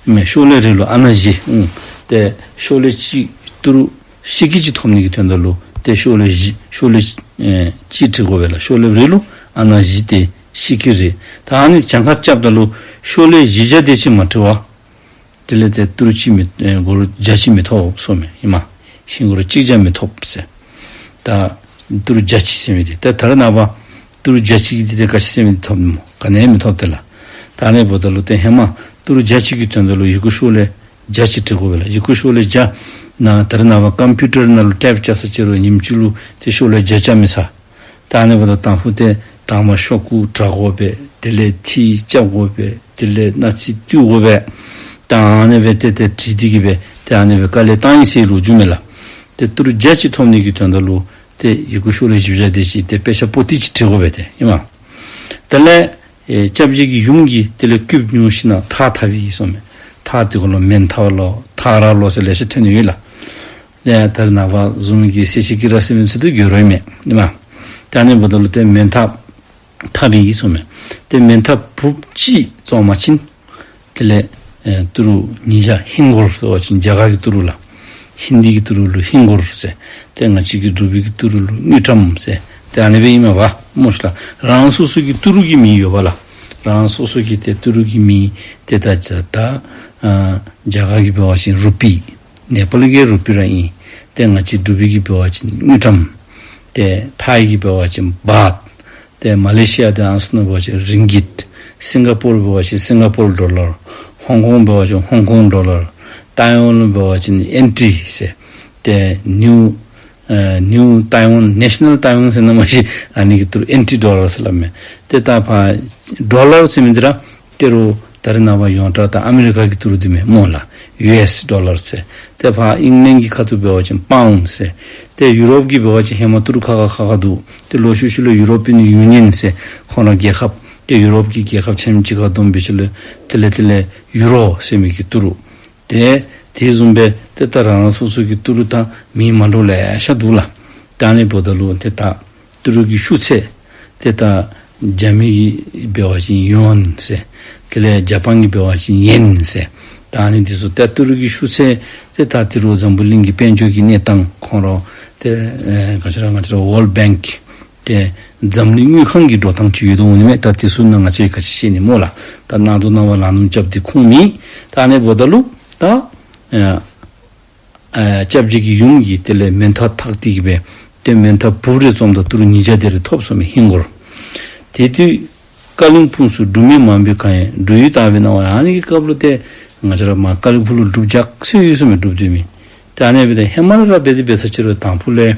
མེན་ཤོག་ལེབ་རེ་ལུ་ཨ་ན་བཞི། ཨུམ། ཏེ་ཤོག་ལེབ་གཅིག་ཏི་རུ་ཤི་ཀི་གཅིག་ཐོབ་ནི་གི་དོན་དག་ལུ་ཏེ་ཤོག་ལེབ་བཞི་ཤོག་ལེབ་ཨེ་གཅིག་འབྲི་དགོ་པས་ལགས། ཤོག་ལེབ་རེ་ལུ་ཨ་ན་བཞི་ཏེ་ཤི་ཀི་རེ། ད་ཨ་ནི་གྱངས་ཁ་རྐྱབ་ད་ལུ་ཤོག་ལེབ་བཞི་བརྒྱ་དེ་ཅིག་མ་འབྲི་བར་དེ་ལས་ཏེ་ཏི་རུ་གཅིག་མི་ཨེ་སྒོར་བརྒྱ་གཅིག་མི་ཐོབ་ཟེར་མས། ཨིན་མས། ཧིང་སྒོར་གཅིག་བརྒྱ་མི་ཐོབ་ཟེར། ད་ཏི་རུ་བརྒྱ་གཅིག་ཟེར་མི་འདི་ད་ད་རེས་ནངས་པ་ཏི་རུ་བརྒྱ་གཅིག་གི་འདི་ཏེ་ག་ཅི་ཟེར་མི་འདི་ཐོབ་ནི་སྨོ། ག་ནི་ཡང་མི་ཐོབ་སྟེ་ལགས། ད་ཨ་ནི་འབདཝ་ད་ལུ་ཏེ་ཧེ་མ་ཏི་རུ་བརྒྱ་གཅིག་གི་དོན་དག་ལུ་ཡི་གུ་ཤོག་ལེབ་བརྒྱ་གཅིག་འབྲི་དགོ་པས་ལགས། ཡི་གུ་ཤོག་ལེབ་བརྒྱ་ནང་ད་རེས་ནངས་པ་ཀམ་པིའུ་ཊར་ནང་ལུ་ཊའིཔ་རྐྱབ་ས་ཅིག་རུང་ཉིནམ་གཅིག་ལུ་ཏེ་ཤོག་ལེབ་བརྒྱ་རྐྱབ་མི་ཚར། ད་ཨ་ནི་འབདཝ་ད་དང་ཕུ་ཏེ་དྲང་མ་ཤོག་གུ་དྲ་དགོ་པས། དེ་ལས་ཐིག་རྐྱབ་དགོ་པས། དེ་ལས་སྣག་ཚིག་བཏུལ་དགོ་པས། ད་ཨ་ནི་སྦེ་ཏེ་ཏེ་བྲིས་ཏེ་གིས་སྦེ་ཏེ་ཨ་ནི་སྦེ་དཀའ་ལས་བཏང་ཡི་ཟེར་ལོ་རྒྱུས་མས་ལགས། ཏེ་ཏི་རུ་བརྒྱ་གཅིག་ཐོབ་ནི་གི་དོན་དག་ལུ་ཏེ་ཡི་གུ་ཤོག་ལེབ་བཞི་བརྒྱ་དེ་ཅིག་ཏེ་དཔེ་ཆ་པོ་ཏི་ཅིག་འབྲི་དགོ་པས་ཏེ་ཨིན་མས། དེ་ལས་ཨེ་སྐྱབས་རྗེ་གི་ཡུམ་གྱིས་དེ་ལས་སྐུདཔ་ཉོ་ཞིནམ་ལས་ཐགས་འཐག་པའི་ཟེར་མས། ཐགས་འདི་གུ་ལུ་མེན་ཐགས་ལོ་ཐགས་ར་ལོ་ཟེར་ལེ་ཤ་ཐོན་ནི་ཡོད་ལགས། ཨེ་ད་རེས་ནངས་པ་བཟུམ་གྱི་སེར་ཤ་ཀི་ར་ཟེར་མི་ཚུ་ཏེ་འགྱོ་ར་མས་ཨིན་མས། ད་ཨ་ནི་འབདཝ་ད་ལུ་ཏེ་མེན་ཐགས་འཐག་པའི་ཟེར་མས། ཏེ་མེན་ཐགས་འབུཔ་གཅིག་བཙོང་པ་ཅིན་དེ་ལས་ཨེ་ཏི་རུ་ཉིས་བརྒྱ། ཧིང་སྒོར་ཟེར་བ་ཅིན་རྒྱ་གར་གྱི་ཏི་རུ་ལགས། ཧིན་དི་གི་ཏི་རུ་ལུ་ཧིང་སྒོར་ཟེར། ཏེ་ང་བཅས་ཀྱི་འབྲུག་པའི་གི་ཏི་རུ་ལུ་དངུལ་ཀྲམ་ཟེར། ཏེ་ཨ་ནི་སྦེ་ཨིན་མས་པ་སྨོ་ཤ་ལགས། རང་སོ་སོ་གི་ཏི་རུ་གི་མིང་ཡོད་པ་ལགས། རང་སོ་སོ་གི་ཏེ་ཏི་རུ་གི་མིང་ཏེ་ད་ད་ཨ་རྒྱ་གར་གྱི་འབད་བ་ཅིན་རུ་པི། ནེ་པཱལ་གྱི་རུ་པི་ར་ཨིན། ཏེ་ང་བཅས་འབྲུག་པའི་གི་འབད་བ་ཅིན་དངུལ་ཀྲམ། ཏེ་ཐའི་གི་འབད་བ་ཅིན་བཱཐ། ཏེ་མ་ལེ་ཤི་ཡ་དང་ཨ་ནི་ཚུ་ནང་འབད་བ་ཅིན་རིང་གིཊ། སིང་ག་པོར་འབད་བ་ཅིན་སིང་ག་པོར་ཌོ་ལར། ཧོང་ཀོང་འབད་བ་ཅིན་ཧོང་ཀོང་ཌོ་ལར། ཏའེ་ཝན་ལུ་འབད་བ་ཅིན་ཨེན་ཊི་ཟེར། ཏེ་ནིའུ་ཨེ་ནིའུ་ཏའེ་ཝན་ནེ་ཤ་ནཱལ་ཏའེ་ཝན་ཟེར་ནི་མ་གཞི་ཨ་ནི་གི་ཏི་རུ་ཨེན་ཊི་ཌོ་ལར་ཟེར་སླབ་མས། ཏེ་ད་ཕར་ཌོ་ལར་ཟེར་མི་འདི་ར་ཏི་རུ་ད་རེས་ནངས་པ་ཡོངས་གྲགས་ད་ཨ་མི་རི་ཀ་གི་ཏི་རུ་འདི་མས་སྨོ་ལགས། ཡུ་ཨེསི་ཌོ་ལར་ཟེར། ཏེ་ཕར་ཨིང་ལེནཌ་གི་ཁ་ཐུག་འབད་བ་ཅིན་པའུནཌ་ཟེར། ཏེ་ཡུ་རོབ་ཀྱི་འབད་བ་ཅིན་ཧེ་མ་ཏི་རུ་ཁག་ཁག་ཁག་ཁག་འདུག། ཏེ་ལོག་ཤུལ་ཤུལ་ལུ་ཡུ་རོ་པི་ཡན་ཡུ་ནི་ཡན་ཟེར་ཁོང་ར་རྒྱལ་ཁབ་ཏེ་ཡུ་རོབ་ཀྱི་རྒྱལ་ཁབ་ཆ་མཉམ་གཅིག་ཁར་བསྡོམས་འབད་ཞིནམ་ལས་དེ་ལས་དེ་ལས་ཡུ་རོ་ཟེར་མི་གི་ཏི་རུ། ཏེ་དེ་བཟུམ་སྦེ་ཏེ་ད་རང་རང་སོ་སོ་གི་ཏི་རུ་ད་མིང་མ་འདྲཝ་ལེ་ཤ་འདུག་ལགས། ད་ཨ་ནི་འབདཝ་ད་ལུ་ཏེ་ད་ཏི་རུ་གི་ཤུགས་ཚད་ཏེ་ད་རྒྱ་མི་གི་འབད་བ་ཅིན་ཡོན་ཟེར། དེ་ལས་ཇ་པཱན་གི་འབད་བ་ཅིན་ཡེན་ཟེར། ད་ཨ་ནི་འདི་ཚུ་ཏེ་ཏི་རུ་གི་ཤུགས་ཚད་ཏེ་ད་ཏི་རུ་འཛམ་བུ་གླིང་གི་དཔལ་འབྱོར་གྱི་གནས་སྟངས་ཁོང་ར་ཏེ་ཨེ་ག་ཅི་ར་ང་བཅས་ར་ཝཱལཌ་བེངཀ་ཏེ་འཛམ་གླིང་དངུལ་ཁང་གི་འགྲོ་སྟངས་ཅིག་ཡོད་དོ་འོང་ནི་མས། ད་དེ་ཚུ་ནང་ང་བཅས་ག་ཅི་ཤེས་ནི་སྨོ་ལགས། ད་གནང་དོ་གནང་བ་ལག་ལེན་རྐྱབ་སྟེ་ཁུངས་མེད། ད་ཨ་ནི་འབདཝ་ད་ལུ་ད་ཨེ་ཨེ་སྐྱབས་རྗེ་གི་ཡུམ་གྱིས་དེ་ལས་མེན་ཐགས་འཐག་སྟེ་གིས་སྦེ་ཏེ་མེན་ཐགས་འབུཔ་རེ་བཙོངམ་ད་ཏི་རུ་ཉིས་བརྒྱ་དེ་རེ་ཐོབ་ཟེར་མས་ཧིང་སྒོར། དེ་དུས་བཀའ་བློན་སྤུན་ཚོགས་འབྲུག་མི་མང་པོས་གང་ཡིན། འབྲུག་ཡུལ་དག་པའི་སྣང་བ། ཨ་ནི་གི་སྐབས་ལུ་ཏེ་ང་བཅས་ར་མར་བཀའ་བློན་སྤུན་ལུ་འབྲུགཔ་རྒྱ་ཆེ་ཡོད་ཟེར་མས། འབྲུགཔ་སྡོད་མི། ཏེ་ཨ་ནི་སྦེ་ཏེ་ཧེ་མ་ར་འབད་དེ་འབད་ས་ཅིག་རུང་དང་ཕུ་ལས་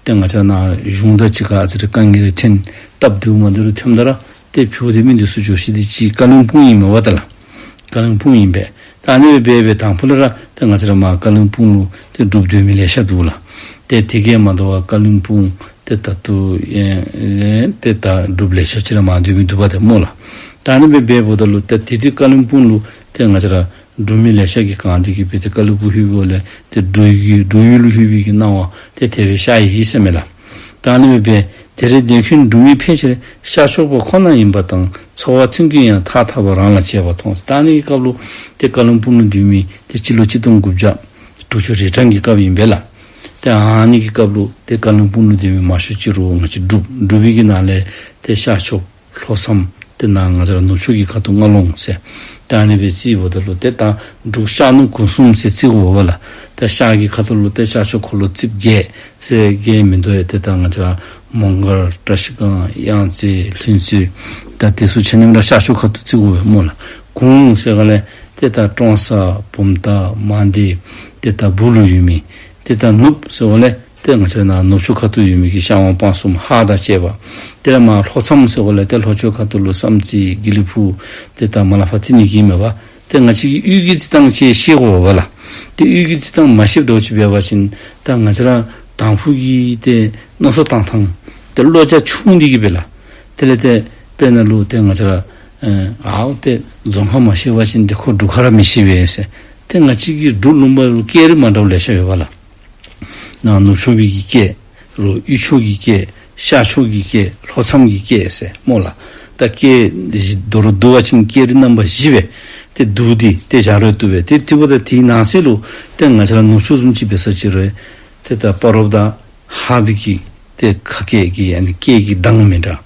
ཏེ་ང་བཅས་ནཱ་གཞུང་དང་གཅིག་ཁར་ཨ་ཙི་རེ་དཀའ་ངལ་རེ་ཐོན། སྟབས་བདེཝ་མ་བདེཝ་རེ་ཐོནམ་ད་ར་ཏེ་བྱོག་སྟེ་མི་འདི་ཚུ་འགྱོ་ཤེས་འདི་ཅིག་བཀའ་བློན་སྤུན་ཨིན་མས་པ་ད་ལགས། བཀའ་བློན་སྤུན་ཨིན་པས། ད་ཨ་ནི་སྦེ་འབད་འབད་དང་ཕུ་ལས་ར་ཏེ་ང་བཅས་ར་མར་བཀའ་བློན་སྤུན་ལུ་ཏེ་འབྲུགཔ་སྡོད་མི་ལེ་ཤ་འདུག་ལགས། ཏེ་དེ་གིས་མ་དོ་བར་བཀའ་བློན་སྤུན་ཏེ་ད་ལྟོ་ཨེ་ཨེ་ཏེ་ད་འབྲུགཔ་ལེ་ཤ་ཅིག་ར་མར་སྡོད་མི་འདུག་པ་ཏེ་སྨོ་ལགས། ད་ཨ་ནི་སྦེ་འབདཝ་ད་ལུ་ཏེ་དེ་དུས་བཀའ་བློན་སྤུན་ལུ་ཏེ་ང་བཅས་ར་འབྲུག་མི་ལེ་ཤ་གིས་གང་སྟེ་གིས་སྦེ་ཏེ་བཀའ་བློན་སྤུན་ལྷོད་པའི་སྒང་ལས་ཏེ་འབྲུག་གི་འབྲུག་ཡུལ་ལུ་ལྷོད་པའི་གི་སྣང་བ་ཏེ་དེ་སྦེ་ཤར་ཡི་ཟེར་མས་ལགས། ད་ཨ་ནི་སྦེ་འབད་དེ་རིང་འདི་ཁྱོད་འབྲུག་མི་ཕལ་ཆེར་ཤར་ཕྱོགས་པ་ཁོ་ན་ཡིན་པ་དང་། འཚོ་བ་མཐུན་རྐྱེན་ཡང་ཐགས་འཐག་པ་རང་ལ་བྱས་པ་མཐོང་། ད་ཨ་ནི་གི་སྐབས་ལུ་ཏེ་བཀའ་བློན་སྤུན་ལུ་སྡོད་མི་ཏེ་སྤྱི་ལོ་གཅིག་སྟོང་དགུ་བརྒྱ་དྲུག་ཅུ་རེ་གྲངས་ཀྱི་སྐབས་ཨིན་པས་ལགས། ཏེ་ཨ་ནི་གི་སྐབས་ལུ་ཏེ་བཀའ་བློན་སྤུངས་ལུ་སྡོད་མི་མང་ཤོས་ཅིག་རུང་ང་བཅས་འབྲུག་འབྲུག་པའི་གི་ནང་ལས་ཏེ་ཤར་ཕྱོགས་ལྷོ་མཚམས་ཏེ་ནཱ་ང་བཅས་ར་ནུབ་ཕྱོགས་ཀྱི་ཁ་ཐུག་རྔ་ལུང་ཟེར་ཏེ་ཨ་ནི་སྦེ་རྩིཝ་ད་ལུ་ཏེ་ད་འབྲུག་ཤར་ནུབ་གུང་གསུམ་ཟེར་རྩིཝ་ད་ལུ་ད་ཤར་གྱི་ཁ་ཐུག་ལུ་ཏེ་ཤར་ཕྱོགས་འཁོར་ལོ་རྩིབས་བརྒྱད་ཟེར་བརྒྱད་མིན་འདུག་ཡ། ཏེ་ད་ང་བཅས་ར་མོང་སྒར་བཀྲ་ཤིས་སྒང་གཡང་རྩེ་ལྷུན་རྩེ་ད་དེ་ཚུ་ཆ་མཉམ་ར་ཤར་ཕྱོགས་ཁ་ཐུག་རྩིཝ་ད་སྨོ་ལགས། གུང་ཟེརཝ་ད་ལུ་ཏེ་ད་ཀྲོང་གསར་བུམ་ཐང་མང་སྡེ་ཏེ་ད་སྦུག་ལུ་ཡོད་མི། ཏེ་ད་ནུབ་ཟེརཝ་ད་ལུ་ཏེ་ང་བཅས་ནཱ་ནུབ་ཕྱོགས་ཁ་ཐུག་ཡོད་མི་གི་ཤར་ཝང་སྤང་གསུམ་ཧཱ་དང་བཅས་པ། ཏེ་མར་ལྷོ་མཚམས་ཟེརཝ་ད་ལུ་ཏེ་ལྷོ་ཕྱོགས་ཁ་ཐུག་ལུ་བསམ་རྩེ་དགེ་ལེགས་ཕུག་ཏེ་ད་མར་ལས་ཕར་རྩི་ནི་གི་མེད་པ། ཏེ་ང་བཅས་ཀྱིས་གཡུས་ཀྱི་རྩི་སྟངས་ཅིག་ཤེས་དགོ་པས་ལགས། ཏེ་གཡུས་ཀྱི་རྩི་སྟངས་མ་ཤེསཔ་འདྲཝ་ཅིག་འབད་བ་ཅིན་ད་ང་བཅས་ར་དང་ཕུ་གི་ཏེ་མནོ་བསམ་བཏང་ཐངས་ཏེ་བློ་རྒྱ་ཆུང་དེ་གིས་སྦེ་ལགས། དེ་ལས་ཏེ་དཔེར་ན་ལུ་ཏེ་ང་བཅས་ར་ཨ་ཨའོ་ཏེ་རྫོང་ཁ་མ་ཤེས་པ་ཅིན་ཏེ་ཁོ་འབྲུག་ཁ་ར་མི་ཤེས་པས་ཟེར། ཏེ་ང་བཅས་ཀྱི་འབྲུག་ལུང་པ་ལུ་སྐད་རིགས་མ་འདྲཝ་ལེ་ཤ་ཡོད་པས་ལགས། ནཱ་ནུབ་ཕྱོགས་པའི་གི་སྐད་རུང་དབུས་ཕྱོགས་ཀྱི་སྐད་ཤར་ཕྱོགས་ཀྱི་སྐད་ལྷོ་མཚམས་ཀྱི་སྐད་ཟེར་སྨོ་ལགས། ད་སྐད་བཞི་མདོར་བསྡུ་བ་ཅིན་སྐད་རིགས་རྣམ་པ་བཞི་སྦེ་ཏེ་བསྡུ་སྟེ་ཏེ་བཞག་རུང་བཏུབ་པས། ཏེ་དེ་འབདཝ་ད་དེའི་ནང་གསེས་ལུ་ཏེ་ང་བཅས་ར་ནུབ་ཕྱོགས་བཟུམ་ཅིག་འབད་ས་ཅིག་རུང་ཏེ་ད་སྤ་རོ་དང་ཧཱ་པའི་གི་ཏེ་ཁ་སྐད་ཀྱི་ཨ་ནི་སྐད་ཀྱི་གདངས་མི་འདྲ།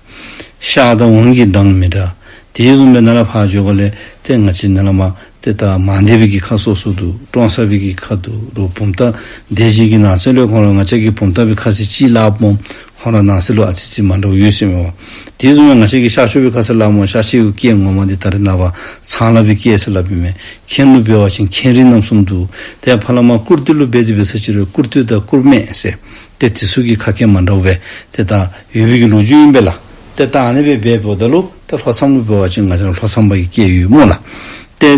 ཤར་དང་ཝང་གི་གདངས་མི་འདྲ། དེ་བཟུམ་སྦེ་ནཱ་ལས་ཕར་འགྱོཝ་ད་ལུ་ཏེ་ང་བཅས་ནཱ་ལས་མར་ཏེ་ད་མང་སྡེ་པའི་གི་ཁ་སོ་སོ་འདུག། ཀྲོང་གསར་པའི་གི་ཁ་འདུག། རུང་བུམ་ཐང་སྡེ་བཞི་གི་ནང་གསེས་ལུ་ཁོང་ར་ང་བཅས་ཀྱི་བུམ་ཐང་པའི་ཁ་ཟེར་ཅིག་སླབ་སྨོ། ཁོང་ར་ནང་གསེས་ལུ་ཨ་ཙི་ཙི་མ་འདྲཝ་ཡོད་ཟེར་མས་པ། དེ་བཟུམ་སྦེ་ང་བཅས་ཀྱི་ཤར་ཕྱོགས་པའི་ཁ་ཟེར་སླབ་སྨོ། ཤར་ཕྱོགས་ཀྱི་སྐད་ངོ་མ་འདི་ད་རེས་ནངས་པ་ཚངས་ལ་པའི་སྐད་ཟེར་སླབ་ཨིན་མས། ཁེངས་ལུ་འབད་བ་ཅིན་ཁེངས་རིགས་རྣམ་གསུམ་འདུག། ཏེ་ཕར་ལས་མར་ཀུར་སྟོད་ལུ་འབད་དེ་འབད་ས་ཅིག་རུང་ཀུར་སྟོད་དང་ཀུར་སྨད་ཟེར་ཏེ་དེ་ཚུ་གི་ཁ་སྐད་མ་འདྲཝ་སྦེ་ཏེ་ད་ཡོད་པའི་གི་ལོ་རྒྱུས་ཨིན་པས་ལགས། ཏེ་ད་ཨ་ནི་སྦེ་འབདཝ་ད་ལུ་ཏེ་ལྷོ་མཚམས་ལུ་འབད་བ་ཅིན་ང་བཅས་ར་ལྷོ་མཚམས་པ་གི་སྐད་ཡོད་སྨོ་ལགས། ཏེ་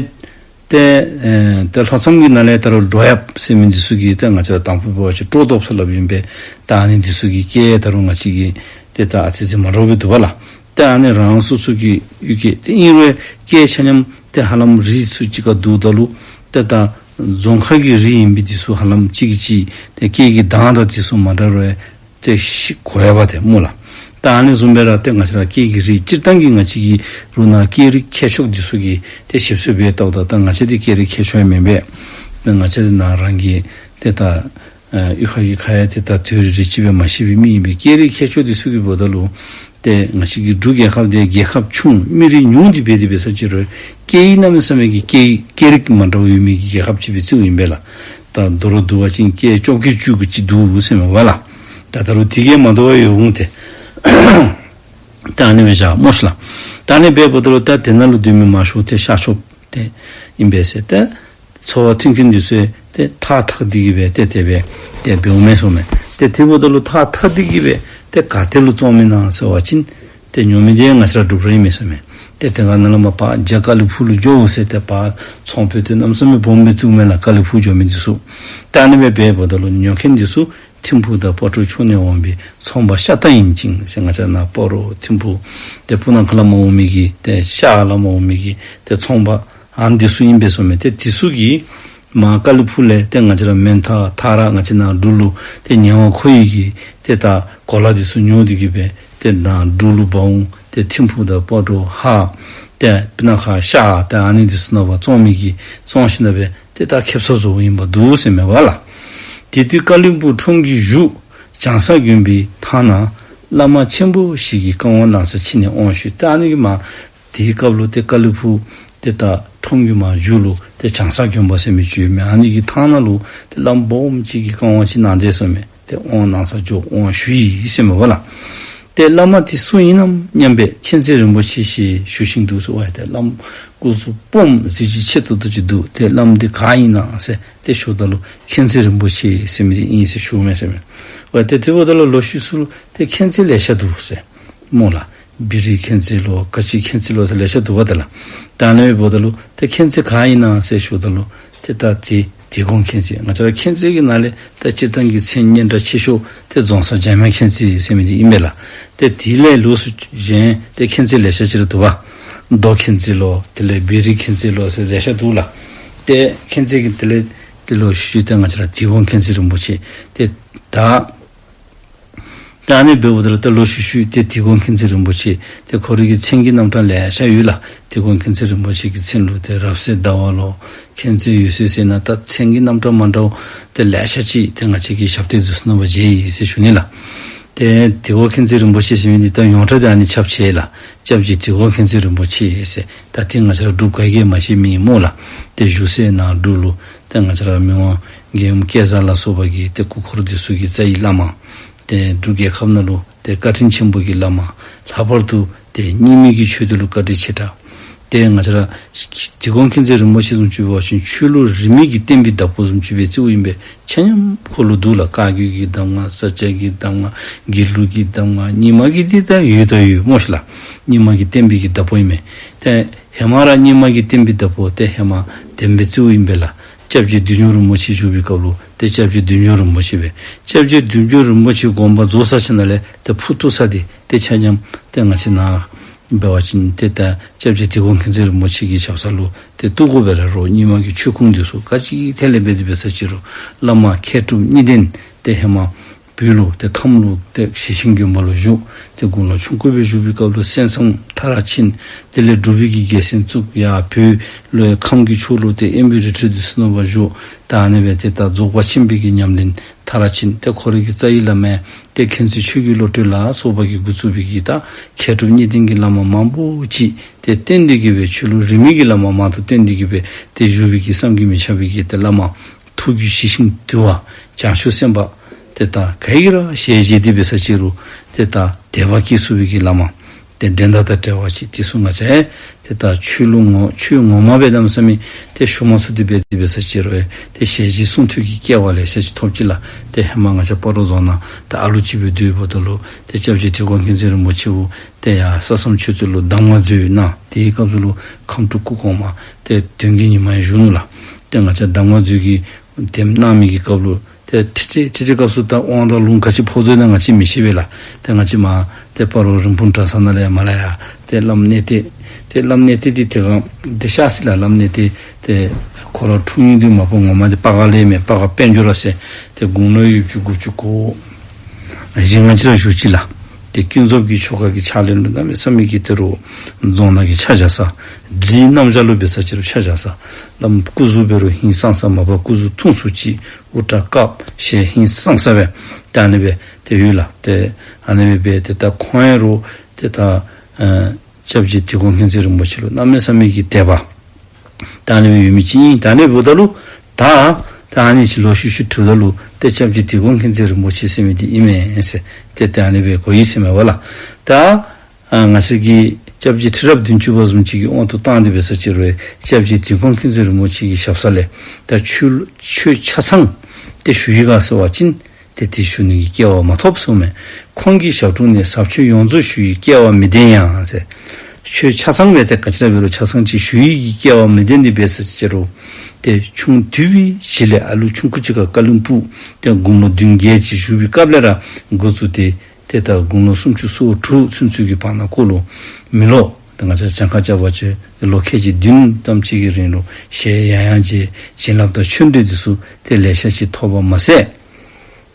ཏེ་ཨེ་ཏེ་ལྷོ་མཚམས་ཀྱི་ནང་ལས་ད་རུང་འབྲོག་ཡབ་ཟེར་མི་འདི་ཚུ་གིས་ཏེ་ང་བཅས་ར་དང་ཕུ་འབད་བ་ཅིན་སྤྲོ་སྟོབས་ཟེར་སླབ་ཨིན་པས། ད་ཨ་ནི་འདི་ཚུ་གི་སྐད་ད་རུང་ང་བཅས་ཀྱི་ཏེ་ད་ཨ་ཙི་ཙི་མ་འདྲཝ་སྦེ་འདུག་པ་ལགས། ཏེ་ཨ་ནི་རང་སོ་སོ་གི་ཡུལ་སྐད་ཏེ་ཨིན་རུང་སྐད་ཆ་མཉམ་ཏེ་ཧ་ལམ་རིགས་ཚུ་གཅིག་ཁར་བསྡུཝ་ད་ལུ་ཏེ་ད་རྫོང་ཁ་གི་རིགས་ཨིན་པའི་འདི་ཚུ་ཧ་ལམ་གཅིག་གིས་གཅིག་ཏེ་སྐད་ཀྱི་གདངས་དང་འདི་ཚུ་མ་འདྲ་རུང་ཏེ་ཤེས་དགོ་ཡ་པ་ཏེ་སྨོ་ལགས། ད་ཨ་ནི་བཟུམ་སྦེ་ར་ཏེ་ང་བཅས་ར་སྐད་ཀྱི་རིགས་སྤྱིར་བཏང་གི་ང་བཅས་ཀྱི་རུང་ནཱ་སྐད་རིགས་མཁས་མཆོག་འདི་ཚུ་གིས་ཏེ་ཞིབ་འཚོལ་འབད་བལྟཝ་ད་ད་ང་བཅས་འདི་སྐད་རིགས་མཁས་མཆོག་ཡང་མེན་པས། ཏེ་ང་བཅས་འདི་ནཱ་རང་གི་ཏེ་ད་ཨ་གཡུས་ཁ་གི་ཁ་ཡང་ཏེ་ད་དུས་རེ་རེ་ཅིག་སྦེ་མ་ཤེས་པའི་མི་ཨིན་པས། སྐད་རིགས་མཁས་མཆོག་འདི་ཚུ་གིས་འབདཝ་ད་ལུ་ཏེ་ང་བཅས་ཀྱི་འབྲུག་རྒྱལ་ཁབ་འདི་རྒྱལ་ཁབ་ཆུང་མི་རིགས་ཉུང་སྟེ་འབད་དེ་འབད་ས་ཅིག་རུང་སྐད་ཡིག་གནམ་མེད་ས་མེད་ཀྱི་སྐད་ཡིག་སྐད་རིགས་མ་འདྲཝ་ཡོད་མི་གི་རྒྱལ་ཁབ་ཅིག་སྦེ་བརྩིཝ་ཨིན་པས་ལགས། ད་མདོར་བསྡུ་བ་ཅིན་སྐད་བཅོ་བརྒྱད་བཅུ་དགུ་ཅིག་འདུག་ཟེར་མས་པ་ལགས། ད་ད་རུང་དེ་གིས་མ་དོ་བར་ཡོད་འོང་སྟེ། ད་ཨ་ནི་སྦེ་བཞག་སྨོ་ཤིག་ལགས། ད་ཨ་ནི་འབདཝ་ད་ལུ་ད་དེ་ནང་ལུ་སྡོད་མི་མང་ཤོས་ཏེ་ཤར་ཕྱོགས་ཏེ་ཨིན་པས་ཟེར་ཏེ། ཚོར་བ་མཐུན་རྐྱེན་འདི་ཚུ་ཏེ་ཐགས་འཐག་སྟེ་གི་སྦེ་ཏེ་དེ་སྦེ་ཏེ་འབདཝ་མས་ཟེར་མས། ཏེ་དེ་འབདཝ་ད་ལུ་ཐགས་འཐག་སྟེ་གི་སྦེ་ཏེ་ག་ཏེ་ལུ་བཙོང་མི་ཨིན་ན་ཟེར་བ་ཅིན་ཏེ་ཉོ་མི་འདི་ང་བཅས་ར་འབྲུག་པ་ར་ཨིན་མས་ཟེར་མས། ཏེ་དེ་སྒང་ནཱ་ལས་མར་ཕར་རྒྱ་ཀ་ལི་ཕུག་ལུ་འགྱོ་ཟེར་ཏེ་ཕར་ཚོང་དཔོན་ཏེ་གནམ་མེད་ས་མེད་སྦོམ་སྦེ་བཙུགས་མས་ལགས། ཀ་ལི་ཕུག་འགྱོ་མི་འདི་ཚུ། ད་ཨ་ནི་སྦེ་འབདཝ་ད་ལུ་ཉོ་མཁན་འདི་ཚུ་ཐིམ་ཕུག་དང་སྤ་གྲོ་ཕྱོགས་ནས་འོང་བའི་ཚོང་པ་ཤ་སྟག་ཨིན་ཅིང་ཟེར། ང་བཅས་ནཱ་སྤ་རོ་ཐིམ་ཕུག་ཏེ་སྤུ་ན་ཁ་ལས་མར་འོང་མི་གི་ཏེ་ཤར་ལས་མར་འོང་མི་གི་ཏེ་ཚོང་པ་ཨ་ནི་འདི་ཚུ་ཨིན་པས་ཟེར་མས། ཏེ་འདི་ཚུ་གིས་མར་ཀ་ལི་ཕུག་ལས་ཏེ་ང་བཅས་ར་མོན་ཐང་ཐང་ར་ང་བཅས་ནཱ་འབྲུག་ལུ་ཏེ་ཉེ་བར་མཁོ་ཡི་གི་ཏེ་ད་གོ་ལ་འདི་ཚུ་ཉོ་སྟེ་གི་སྦེ་ཏེ་ནཱ་འབྲུག་ལུ་འབག་འོང་། ཏེ་ཐིམ་ཕུག་དང་སྤ་གྲོ་ཧཱ་ཏེ་སྤུ་ན་ཁ་ཤར་ཏེ་ཨ་ནི་འདི་ཚུ་ནང་ཕར་བཙོང་མི་གིས་བཙོང་ཞིནམ་ལས་སྦེ་ཏེ་ད་ཁེབ་སང་བཟོཝ་ཨིན་པས་འདུག་ཟེར་མས་པ་ལགས། དེ་དུས་ཀ་ལིང་སྤུངས་ཁྲོམ་གྱི་གཞུག་བྱང་ས་དགོན་པའི་ཐང་ན་བླ་མ་ཆེན་པོ་ཞིག་གིས་བཀའ་དབང་གནང་ས་ཕྱི་ནས་དབང་ཞུས། ཏེ་ཨ་ནི་གི་མར་དེའི་སྐབས་ལུ་ཏེ་ཀ་ལིང་སྤུངས་ཏེ་ད་ཁྲོམ་གྱི་མར་གཞུག་ལུ་ཏེ་བྱང་ས་དགོན་པ་ཟེར་མི་ཅིག་ཡོད་མས། ཨ་ནི་གི་ཐང་ནང་ལུ་ཏེ་བླམ་སྦོམ་ཅིག་གིས་བཀའ་དབང་ཅིག་གནང་དེས་ཟེར་མས། ཏེ་དབང་གནང་ས་འགྱོ་དབང་ཞུ་ཡི་ཟེར་མས་པ་ལགས། ཏེ་བླ་མ་དེ་སུ་ཨིན་ནམ་སྙམ་པའི་མཁྱེན་བརྩེ་རིན་པོ་ཆེ་ཞེས་ཞུ་ཞིང་འདུག་ཟེར་བ་ཡི། ཏེ་བླམ་སྐུ་གཟུགས་སྦོམ་གཟི་བརྗིད་ཆེ་ཏོག་ཏོ་ཅིག་འདུག། ཏེ་བླམ་འདི་ག་ཨིན་ན་ཟེར་ཏེ་ཞུཝ་ད་ལུ་མཁྱེན་བརྩེ་རིན་པོ་ཆེ་ཟེར་མི་འདི་ཨིན་ཟེར་ཞུཝ་མས་ཟེར་མས། ཝའི་ཏེ་དེ་འབདཝ་ད་ལུ་ལོག་ཤུལ་ཚུ་ལུ་ཏེ་མཁྱེན་བརྩེ་ལེ་ཤ་འདུག་ཟེར་སྨོ་ལགས། བི་རི་མཁྱེན་བརྩེ་ལོ་ག་ཅི་མཁྱེན་བརྩེ་ལོ་ཟེར་ལེ་ཤ་འདུག་པ་ཏེ་ལགས། ད་ཨ་ནི་འབདཝ་ད་ལུ་ཏེ་མཁྱེན་བརྩེ་ག་ཨིན་ན་ཟེར་ཞུཝ་ད་ལུ་ཏེ་ད་དེ་དིལ་མགོ་མཁྱེན་བརྩེ། ང་བཅས་ར་མཁྱེན་བརྩེ་གི་ནང་ལས་ད་སྤྱིར་བཏང་གི་མཚན་སྙན་གྲགས་ཆེ་ཤོས་ཏེ་རྫོང་གསར་འཇམ་དབྱངས་མཁྱེན་བརྩེ་ཟེར་མི་འདི་ཨིན་པས་ལགས། ཏེ་དེ་ལས་ལོགས་སུ་གཞན་ཏེ་མཁྱེན་བརྩེ་ལེ་ཤ་ཅིག་ར་འདུག་པ། རྡོ་མཁྱེན་བརྩེ་ལོ་དེ་ལས་བི་རི་མཁྱེན་བརྩེ་ལོ་ཟེར་ལེ་ཤ་འདུག་ལགས། ཏེ་མཁྱེན་བརྩེ་གི་དེ་ལས་ཏེ་ལོགས་ཤུལ་ཏེ་ང་བཅས་ར་དིལ་མགོ་མཁྱེན་བརྩེ་རིན་པོ་ཆེ་ཏེ་ད་ ད་ཨ་ནི་འབདཝ་ད་ལུ་ད་ལོག་ཤུལ་ཤུལ་ཏེ་དིལ་མགོ་མཁྱེན་བརྩེ་རིན་པོ་ཆེ་ཏེ་ཁོ་རའི་གི་མཚན་གྱི་རྣམ་གྲངས་ལེ་ཤ་ཡོད་ལགས། དིལ་མགོ་མཁྱེན་བརྩེ་རིན་པོ་ཆེ་གི་མཚན་ལུ་ཏེ་རབ་གསལ་ཟླ་བ་ལོ་མཁྱེན་བརྩེ་འོད་གསལ་ཟེར་ན་ད་མཚན་གྱི་རྣམ་གྲངས་མ་འདྲཝ་ཏེ་ལེ་ཤ་ཅིག་ཏེ་ང་བཅས་ཀྱིས་ཞབས་སྟེགས་འཛུལ་སོང་ནུག་པ་མཇལ་ཡི་ཟེར་ཞུ་ནི་ལགས། ཏེ་དིལ་མགོ་མཁྱེན་བརྩེ་རིན་པོ་ཆེ་ཟེར་མི་འདི་ད་ཡོངས་གྲགས་འདི་ཨ་ནི་ཁྱབ་ཆེ་ལགས། སྐྱབས་རྗེ་དིལ་མགོ་མཁྱེན་བརྩེ་རིན་པོ་ཆེ་ཟེར། ད་ཏེ་ང་བཅས་ར་འབྲུག་ག་གིས་མ་ཤེས་མི་སྨོ་ལགས། ཏེ་བཞུགས་སའི་ནང་འབྲུག་ལུ་ཏེ་ང་བཅས་ར་མི་དབང་རྒྱལ་ཡུམ་སྐལ་བཟང་ལ་སོགས་པ་གི་ཏེ་སྐུ་འཁོར་འདི་ཚུ་གི་རྩ་བའི་བླ་མ། ཏེ་འབྲུག་རྒྱལ་ཁབ་ནང་ལུ་ཏེ་བཀའ་དྲིན་ཆེན་པོ་གི་བླ་མ། ལྷག་པར་དུ་ཏེ་རྙིང་མའི་གི་ཆོས་སྡེ་ལུ་བཀའ་དྲིན་ཆེ་དྲགས། ཏེ་ང་བཅས་ར་དིལ་མགོ་མཁྱེན་བརྩེ་རིན་པོ་ཆེ་བཟུམ་ཅིག་འབད་བ་ཅིན་ཆོས་ལུགས་རིས་མེད་ཀྱི་བསྟན་པའི་བདག་པོ་བཟུམ་ཅིག་སྦེ་བརྩིཝ་ཨིན་པས། ཆ་མཉམ་ཁོ་ལུ་འདུག་ལགས། བཀའ་བརྒྱུད་ཀྱི་གདམས་ངག་ས་སྐྱ་གི་གདམས་ངག་དགེ་ལུགས་ཀྱི་གདམས་ངག་རྙིང་མ་གི་འདི་ད་ཡོད་ད་ཡོད་སྨོ་ཤེས་ལགས། རྙིང་མ་གི་བསྟན་པའི་གི་བདག་པོ་ཨིན་མས། ཏེ་ཧེ་མ་ར་རྙིང་མ་གི་བསྟན་པའི་བདག་པོ་ཏེ་ཧེ་མ་དེམ་སྦེ་བརྩིཝ་ཨིན་པས་ལགས། སྐྱབས་རྗེ་བདུད་འཇོམས་རིན་པོ་ཆེ་བཞུགས་པའི་སྐབས་ལུ་ཏེ་སྐྱབས་རྗེ་བདུད་འཇོམས་རིན་པོ་ཆེ་སྦེ། སྐྱབས་རྗེ་བདུད་འཇོམས་རིན་པོ་ཆེ་དགོངས་པ་རྫོགས་ཚར་ཞིནམ་ལས་ཏེ་ཕུ་བཏུབ་ས་འདི་ཏེ་ཆ་མཉམ་ཏེ་ང་བཅས་ནཱ་འབད་བ་ཅིན་ཏེ་ད་སྐྱབས་རྗེ་དིལ་མགོ་མཁྱེན་བརྩེ་རིན་པོ་ཆེ་གི་ཞབས་ས་ལུ་ཏེ་བཏུབ་དགོ་པས་ལགས། རོགས་རྙིང་མ་གི་ཆོས་ཁུངས་འདི་ཚུ་ག་ཅི་ཐད་ལས་འབད་དེ་འབད་ས་ཅི་རུང་བླ་མ་མཁས་གྲུབ་གཉིས་ལྡན་ཏེ་ཧེ་མ་བོད་ལུ་ཏེ་ཁམས་ལུ་ཏེ་ཞེ་ཆེན་དགོན་པ་ལུ་བཞུགས། ཏེ་དགུང་ལོ་ཆུང་ཀུ་སྦེ་བཞུགས་པའི་སྐབས་ལུ་གསན་བསམ་མཐར་ཕྱིན། དེ་ལས་འབྲུག་པའི་གི་རྒྱལ་མཚན་བཙུགས། ཡར་བོད་ལུ་ཡང་ཁམས་ཀྱི་ཕྱོགས་ལུ་ཏེ་དབོན་པོའི་རི་ཁྲོད་འདི་ཚུ་ནང་ཕར་བཞུགས། ད་ཨ་ནི་སྦེ་ཏེ་ད་རྫོགས་པ་ཆེན་པོའི་གི་ཉམས་ལེན་མཐར་ཕྱིན། ཏེ་ཁོ་རའི་གི་རྩ་བའི་བླ་མ་ཏེ་མཁྱེན་བརྩེ་ཆོས་ཀྱི་བློ་གྲོས་ལ་སོགས་པ་གིས་འགོ་བཙུགས་པའི་གི་ད་མཁས་གྲུབ་གཉིས་ལྡན་གྱི་བླ་མ་མང་པོ་ཅིག་ཏེ་བསྟེན་ཏེ་གི་སྦེ་ཆོས་ལུགས་རིས་མེད་ཀྱི་བླ་མ་མང་དུ་བསྟེན་ཏེ་གི་སྦེ་ཏེ་བཞུགས་པའི་གི་བསམ་གྱིས་མི་ཁྱབ་པའི་གི་ཏེ་བླ་མ་ཐུགས་རྒྱུད་ཞི་ཞིང་དུལ་བ་བྱང་ཆུབ་སེམས་དཔའ། ཏེ་ད་ག་གིས་ར་ཞལ་མཇལ་ཏེ་འབད་ས་ཅི་རུང་ཏེ་ད་དད་པ་སྐྱེ་ཚུགས་པའི་གི་བླ་མ། ཏེ་འགྲན་ཟླ་དང་བྲལ་བ་ཅིག་དེ་ཚུ་ང་བཅས་ཡང་ཏེ་ད་ཆོས་ལུགས་ངོ་ཆོས་ངོ་མ་སྦེ་གནམ་མེད་ས་མེད་ཏེ་ཞུ་མ་ཚུགས་ཏེ་འབད་དེ་འབད་ས་ཅི་རུང་ཡང་ཏེ་ཞལ་མཇལ་གསུང་ཐོས་ཀྱི་སྐལ་བ་ལེ་ཤ་ཅིག་ཐོབ་ཅི་ལགས། ཏེ་ཧེ་མ་ང་བཅས་སྤ་རོ་རྫོང་ནང་ད་ཨ་ལུ་ཅིག་སྦེ་སྡོད་པ་ད་ལུ་ཏེ་སྐྱབས་རྗེ་དིལ་མགོ་མཁྱེན་བརྩེ་རིན་པོ་ཆེ་བོ་ཏེ་ཡར་ས་མཚམས་ཆོས་རྩེ་ལུ་གདམས་ངག་མཛོད་ནང་དེའི་སྐབས་སུ་ལུ་ཁམས་སྤྲུལ་སྐུ་གོང་མ་ཏེ་དོན་བརྒྱུད་ཉི་མ་ཡང་བཞུགས་ནུག་ལགས། ཏེ་ང་བཅས་གདམས་ངག་མཛོད་ཀྱི་དེམ་གནང་མི་གི་སྐབས་ལུ་ཏེ་ཁྲིད་ཁྲིད་ཁྲིད་ཁྲིད་སྐབས་སུ་ད་དབང་དང་ལུང་ག་ཅི་ཕོག་དོ་ན་ང་བཅས་མི་ཤེས་པས་ལགས། ཏེ་ང་བཅས་མར་ཏེ་སྤ་རོ་རིན་སྤུངས་གྲྭ་ཚང་ནང་ལས་མར་ལས་ཡར་ཏེ་བླམ་གནས་བརྟན་ཏེ་བླམ་གནས་བརྟན་འདི་དེ་སྒང་ཏེ་གཤགས་སོ་ལགས། བླམ་གནས་བརྟན་ཏེ་ཁོ་ར་འཁྲུངས་ཡུལ་འདི་མ་པ་ངོ་མ་འདི་སྤ་སྒར་ལས་མས། སྤ་སྒར་དཔལ་འབྱོར་ར་ཟེར། ཏེ་དགུང་ལོ་ཡུདཔ་ཅིག་དགུ་བཅུ་གོ་བཞི་ལྔ་ཅིག་ར་བཞུགས་ཅི་ལགས། ཏེ་ཀུན་རྫོབ་ཀྱི་ཆོ་ག་གི་ཕྱག་ལེན་ལུ་གནམ་མེད་ས་མེད་ཀྱི་ཏེ་རོགས་རྫོང་ནང་གི་ཕྱག་བཞག་ས། སྒྲིག་གནམ་བྱཱར་ལུ་འབད་ས་ཅི་རུང་ཕྱག་བཞག་ས། བླམ་སྐུ་གཟུགས་འབད་རུང་ཧིང་སངས་ས། མ་པ་སྐུ་གཟུགས་ཐུང་སུ་ཅིག་དབུ་སྐྲ་དཀརཔོ་ཞལ་ཧིང་སངས་ས་སྦེ་ཏེ་ཨ་ནི་སྦེ་ཏེ་ཡོད་ལགས། ཏེ་ཨ་ནི་སྦེ་འབད་ཏེ་ད་ཁོང་ཡང་རོགས་ཏེ་ད་ཨ་སྐྱབས་རྗེ་དིལ་མགོ་མཁྱེན་བརྩེ་རིན་པོ་ཆེ་ལུ་གནམ་མེད་ས་མེད་ཀྱི་དད་པ་ད་ཨ་ནི་སྦེ་ཡོད་མི་ཅིག་ཨིན། ད་ཨ་ནི་འབདཝ་ད་ལུ་ད་ད་ཨ་ནི་ཅིག་ལོག་ཤུལ་ཤུལ་དྲིཝ་ད་ལུ་ཏེ་སྐྱབས་རྗེ་དིལ་མགོ་མཁྱེན་བརྩེ་རིན་པོ་ཆེ་ཟེར་མི་འདི་ཨིན་མས་ཟེར་ཏེ་ཏེ་ཨ་ནི་སྦེ་གོ་ཡི་ཟེར་མས་པ་ལགས། ད་ཨ་ང་བཅས་ཀྱི་སྐྱབས་རྗེ་ཁྲི་རབས་བདུན་ཅུ་པ་བཟུམ་ཅིག་གི་དབང་དུ་བཏང་སྟེ་འབད་ས་ཅི་རུང་སྐྱབས་རྗེ་དིལ་མགོ་མཁྱེན་བརྩེ་རིན་པོ་ཆེ་གི་ཞབས་ས་ལས་ད་ཆོས་ཆོས་ཆ་ཚང་ཏེ་ཞུ་ཡི་ག་ཟེར་བ་ཅིན་ཏེ་དེ་ཞུ་ནི་གི་སྐལ་བ་མ་ཐོབ་གསུངས་མས། ཁོང་གི་ཞབས་དྲུང་ནས་ཟབ་ཆོས་ཡོངས་རྫོགས་ཞུ་ཡི་སྐལ་བ་མི་ལྡན་ཡང་ཟེར། ཆོས་ཆ་ཚང་སྦེ་ཏེ་ག་ཅི་ར་འབད་རུང་ཆ་ཚང་ཅིག་ཞུ་ཡི་གི་སྐལ་བ་མི་ལྡན་ཏེ་འབད་ས་ཅི་རུང་ཏེ་ཆུང་དུས་པའི་གཞི་ལས་ཨ་ལུ་ཆུང་ཀུ་ཅིག་ཁར་བཀའ་བློན་སྤུ་ཏེ་དགུང་ལོ་བདུན་བརྒྱད་ཅིག་བཞུགས་པའི་སྐབས་ལས་ར་འགོ་བཙུགས་ཏེ་ཏེ་ད་དགུང་ལོ་སུམ་ཅུ་སོ་དྲུག་ཚུན་ཚོད་ཀྱི་བར་ན་ཁོ་ལུ་མི་ལོ་ད་ང་བཅས་གྱངས་ཁ་རྐྱབ་པ་ཅིན་ལོ་ཁལ་གཅིག་བདུན་ཙམ་ཅིག་གི་རིང་ལུ་ཞལ་ཡང་ཡང་མཇལ། བྱིན་རླབས་དང་ཆོས་འབྲེལ་འདི་ཚུ་ཏེ་ལེ་ཤ་ཅིག་ཐོབ་པ་མ་ཟད་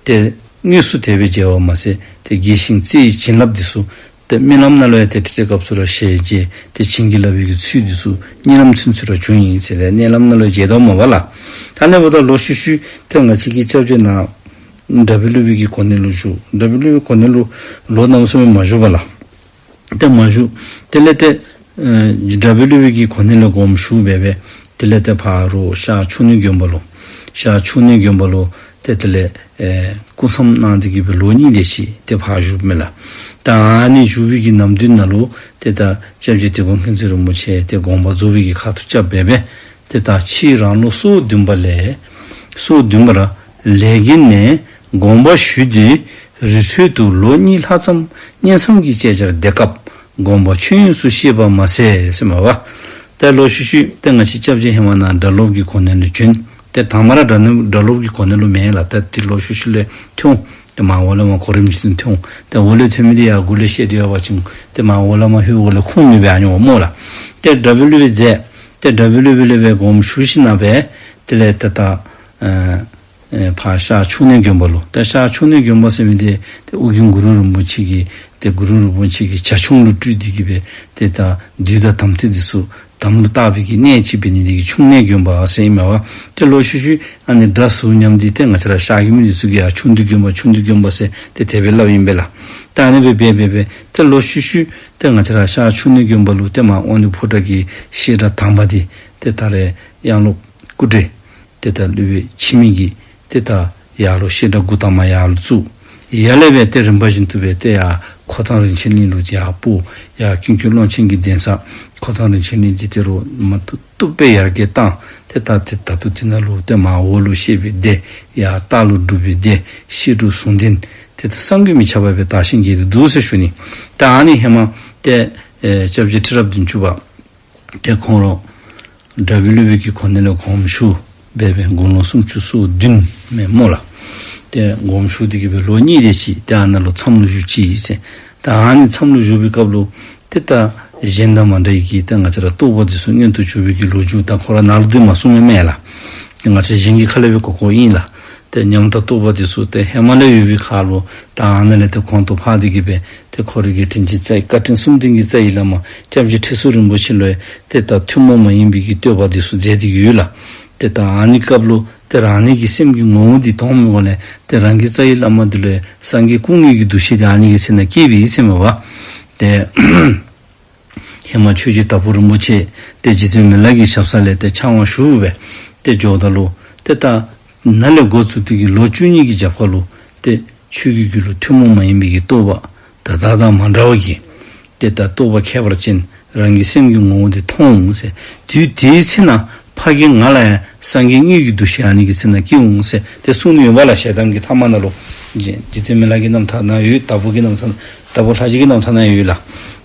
ཏེ་དངོས་སུ་དེ་སྦེ་མཇལ་བ་མ་ཟད་ཏེ་དགྱེས་ཤིང་བརྩེ་བའི་བྱིན་རླབས་འདི་ཚུ་ཏེ་རྨི་ལམ་ནང་ལུ་ཡང་ཏེ་ཁྲིད་ཁྲིད་སྐབས་སུ་ར་ཞལ་མཇལ། ཏེ་བྱིན་གྱིས་བརླབས་པའི་གི་ཚུལ་འདི་ཚུ་རྨི་ལམ་ཚུན་ཚོད་ར་བྱུང་ཡི་ཟེར་ཏེ་མནལ་ལམ་ནང་ལུ་མཇལ་དོ་མས་པ་ལགས། ད་ཨ་ནི་འབདཝ་ད་ལོག་ཤུལ་ཤུལ་ཏེ་ང་བཅས་ཀྱི་སྐྱབས་རྗེ་ནཱ་དགྲ་བོའི་སློབ་དཔོན་གྱི་གོ་གནས་ལུ་བཞུགས། དགྲ་བོའི་སློབ་དཔོན་གྱི་གོ་གནས་ལུ་ལོ་གནམ་མེད་ས་མེད་མ་བཞུགས་པ་ལགས། ཏེ་མ་བཞུགས། དེ་ལས་ཏེ་ཨེ་དགྲ་བོའི་སློབ་དཔོན་གྱི་གོ་གནས་ལས་དགོངསམ་ཞུ་སྦེ་སྦེ་དེ་ལས་ཏེ་ཕར་ཤར་ཕྱོགས་ནུབ་དགོན་པ་ལུ་ཤར་ཕྱོགས་ནུབ་དགོན་པ་ལུ་ཏེ་དེ་ལས་ཨེ་སྐུ་མཚམས་གནང་སྟེ་གི་སྦེ་ལོ་གཉིས་དེ་ཅིག་ཏེ་ཕར་བཞུགསཔ་མས་ལགས། ད་ཨ་ནི་བཞུགས་པའི་གི་ནམ་དུས་ནང་ལུ་ཏེ་ད་སྐྱབས་རྗེ་དིལ་མགོ་མཁྱེན་བརྩེ་རིན་པོ་ཆེ་ཏེ་དགོངས་པ་རྫོགས་པའི་གི་ཁ་ཐུག་རྐྱབ་སྦེ་སྦེ་ཏེ་ད་ཕྱིས་རང་ལོ་སོ་བདུན་པ་ལས་སོ་བདུན་པར་ལས་འགན་ནས་དགོངས་པ་ཞུས་ཏེ་རི་ཁྲོད་དུ་ལོ་གཉིས་ལྷག་ཙམ་གཉེན་མཚམས་ཀྱི་བཅད་རྒྱར་བསྡད་སྐབས་དགོངས་པ་ཆོས་དབྱིངས་སུ་གཤེགས་པ་མ་ཟད་ཟེར་མས་པ། ད་ལོག་ཤུལ་ཤུལ་ཏེ་ང་བཅས་སྐྱབས་རྗེ་ཧེ་མ་ནཱ་སྒྲ་སློབ་ཀྱི་གོ་གནས་ལུ་བྱོན། ཏེ་དང་པ་ར་སྒྲ་སྒྲ་སློབ་ཀྱི་གོ་གནས་ལུ་མེན་ལགས། ད་ཏེ་ལོག་ཤུལ་ཤུལ་ལས་ཐོན། ཏེ་མར་འོག་ལས་མར་གོ་རིམ་བཞིན་དུ་ཐོན། ཏེ་འོག་ལས་ཐོན་མི་འདི་ཡར་མགུ་ལས་བཤད་དེ་ཡོད་པ་ཅིན་ཏེ་མར་འོག་ལས་མར་ལྷོད་འོག་ལས་ཁུངས་མེད་པའི་ཨ་ནི་འོང་སྨོ་ལགས། ཏེ་སྒྲ་སློབ་པའི་མཛད། ཏེ་སྒྲ་སློབ་པའི་ལས་སྦེ་དགོངསམ་ཞུ་ཞིནམ་ལས་སྦེ་དེ་ལས་ཏེ་ད་ཨེ་ ཨེ་ཕར་ཤར་ཕྱུགས་གནས་དགོན་པ་ལུ། ད་ཤར་ཕྱུགས་གནས་དགོན་པ་ཟེར་མི་འདི་ཏེ་ཨོ་རྒྱན་གུ་རུ་རིན་པོ་ཆེ་གིས་ཏེ་གུ་རུ་རིན་པོ་ཆེ་གི་ཇ་ཆུང་ལུ་སྤྲུལ་ཏེ་གིས་སྦེ་ཏེ་ད་བདུད་དང་དམ་ཐིག་འདི་ཚུ་དམ་ལུ་བཏགས་པའི་གི་གནས་ཅིག་འབད་ནི་འདི་གིས་ཕྱུགས་གནས་དགོན་པ་ཟེར་ཨིན་མས་པ། ཏེ་ལོག་ཤུལ་ཤུལ་ཨ་ནི་སྒྲ་ཟུར་ཉམས་ཏེ་ཏེ་ང་བཅས་ར་ཤར་གྱི་མི་འདི་ཚུ་གིས་ཡར་ཕྱུགས་འདུས་དགོན་པ་ཕྱུགས་འདུས་དགོན་པ་ཟེར་ཏེ་དེ་སྦེ་སླབ་ཨིན་པས་ལགས། ད་ཨ་ནི་སྦེ་འབད་འབད་འབད་ཏེ་ལོག་ཤུལ་ཤུལ་ཏེ་ང་བཅས་ར་ཤར་ཕྱུགས་གནས་དགོན་པ་ལུ་ཏེ་མར་དབང་འདུས་ཕོ་བྲང་གི་བཤད་གྲྭ་དང་པ་འདི་ཏེ་ད་རེས་དབྱངས་སློབ་སྐུ་བགྲེས་ཏེ་ད་སློབ་དཔོན་འཆི་མེད་ཀྱིས་ཏེ་ད་ཡར་ལུ་བཤད་གྲྭ་འགོ་དང་པ་ཡར་ལུ་བཙུགས། ཡར་ལས་སྦེ་ཏེ་རིམ་པ་བཞིན་དུ་སྦེ་ཏེ་ཡར་ཁོ་ཐང་རིན་ཆེན་གླིང་ལུ་ཡར་སྤོ། ཡར་ཀུན་མཁྱེན་ཀློང་ཆེན་གྱི་གདན་ས་ཁོ་ཐང་རིན་ཆེན་གླིང་འདི་ཏེ་རུ་མ་བཏུབ་བཏུབ་སྦེ་ཡར་རྒྱས་བཏང་། ཏེ་ད་ཏེ་ད་ལྟོ་འདི་ནང་ལུ་ཏེ་མར་འོག་ལུ་བཤད་པའི་སྡེ་ཡར་ལྟག་ལུ་སྒྲུབ་པའི་སྡེ་བཤད་སྒྲུབ་ཟུང་ལྡན་ཏེ་ད་བསམ་གྱིས་མི་ཁྱབ་པ་སྦེ་དར་ཞིང་རྒྱས་ཏེ་འདུག་ཟེར་ཞུ་ནི། ད་ཨ་ནི་ཧེ་མ་ཏེ་ཨེ་སྐྱབས་རྗེ་ཁྲི་རབས་བདུན་ཅུ་པ་ཏེ་ཁོང་ར་དགྲ་བོའི་སློབ་དཔོན་གྱི་གོ་གནས་ལས་དགོངས་ཞུ་འབད་འབད་དགུང་ལོ་སུམ་ཅུ་སོ་བདུན་མས་སྨོ་ལགས། ཏེ་དགོངས་ཞུ་སྟེ་གིས་སྦེ་ལོ་གཉིས་དེ་ཅིག་ཏེ་ཨ་ནཱ་ལུ་མཚམས་ལུ་བཞུགས་ཅི་ཟེར། ད་ཨ་ནི་མཚམས་ལུ་བཞུགས་པའི་སྐབས་ལུ་ཏེ་ད་གཞན་དང་མ་འདྲ་བའི་གི་ཏེ་ང་བཅས་ར་རྟོགས་པ་འདི་ཚུ་མངོན་དུ་གྱུར་པའི་གི་ལོ་རྒྱུས་ད་ཁོ་ར་ནཱ་ལུ་འདི་མ་གསུངས་མས་མས་ལགས། ཏེ་ང་བཅས་གཞན་གྱི་ཁ་ལས་སྦེ་གོ་གོཝ་ཨིན་ལགས། ཏེ་ཉམས་དང་རྟོགས་པ་འདི་ཚུ་ཏེ་ཧེ་མ་ལས་ཡོད་པའི་ཁར་ལུ་ད་ཨ་ནཱ་ལས་ཏེ་གོང་དུ་འཕེལ་ཏེ་གིས་སྦེ་ཏེ་ཁོ་རའི་གི་དྲིན་ཅན་རྩ་བའི་བཀའ་དྲིན་གསུམ་ལྡན་གྱི་རྩ་བའི་བླ་མ་སྐྱབས་རྗེ་ཁྲི་ཟུར་རིན་པོ་ཆེ་ལུ་ཡང་ཏེ་ད་ཐུན་མོང་མ་ཡིན་པའི་གི་བསྟོད་པ་འདི་ཚུ་མཛད་དེ་གིས་ཡོད་ལགས། ཏེ་ད་ཨ་ནི་སྐབས་ལུ་ཏེ་རང་ཉིད་ཀྱི་སེམས་ཀྱི་ངོ་བོ་འདི་མཐོང་མི་གོ་ལས་ཏེ་རང་གི་རྩ་བའི་བླ་མ་འདི་ལུ་ཡང་སངས་རྒྱས་སྐུ་དངོས་ཀྱི་འདུ་ཤེས་འདི་ཨ་ནི་གི་ཚེ་ན་སྐྱེས་པའི་ཚེ་མས་པ། ཏེ་ཧེ་མ་ཆོས་རྗེ་དྭགས་པོ་རིན་པོ་ཆེ་ཏེ་རྗེ་བཙུན་མི་ལ་གི་ཞབས་ས་ལས་ཏེ་ཕྱག་དབང་ཞུ་སྦེ་ཏེ་འགྱོཝ་ད་ལུ་ཏེ་ད་ནཱ་ལས་འགོ་བཙུགས་ཏེ་གིས་ལོ་བཅུ་གཉིས་ཀྱི་རྒྱབ་ཁར་ལུ་ཏེ་ཆོས་ཀྱི་རྒྱུད་ལུ་ཐུན་མོང་མ་ཡིན་པའི་གི་རྟོགས་པ་ད་ལྟ་དང་མ་འདྲ་བ་གི་ཏེ་ད་རྟོགས་པ་ཁྱད་པར་ཅན་རང་གི་སེམས་ཀྱི་ངོ་བོ་འདི་མཐོང་འོང་ཟེར། དུས་དེའི་ཚེ་ན་ཕ་གི་ང་ལ་ཡང་སངས་རྒྱས་དངོས་ཀྱི་འདུ་ཤེས་ཨ་ནི་གི་ཚེ་ན་སྐྱེ་འོང་ཟེར་ཏེ་གསུངས་ནི་ཡོད་པ་ལགས། ཞལ་གདམས་ཀྱི་ཐ་མ་ནང་ལུ་རྗེ་རྗེ་བཙུན་མི་ལ་གི་རྣམ་ཐར་ནང་ཡོད། དྭགས་པོ་གི་རྣམ་ཐར་དྭགས་པོ་ལྷ་རྗེ་གི་རྣམ་ཐར་ནང་ཡོད་ལགས།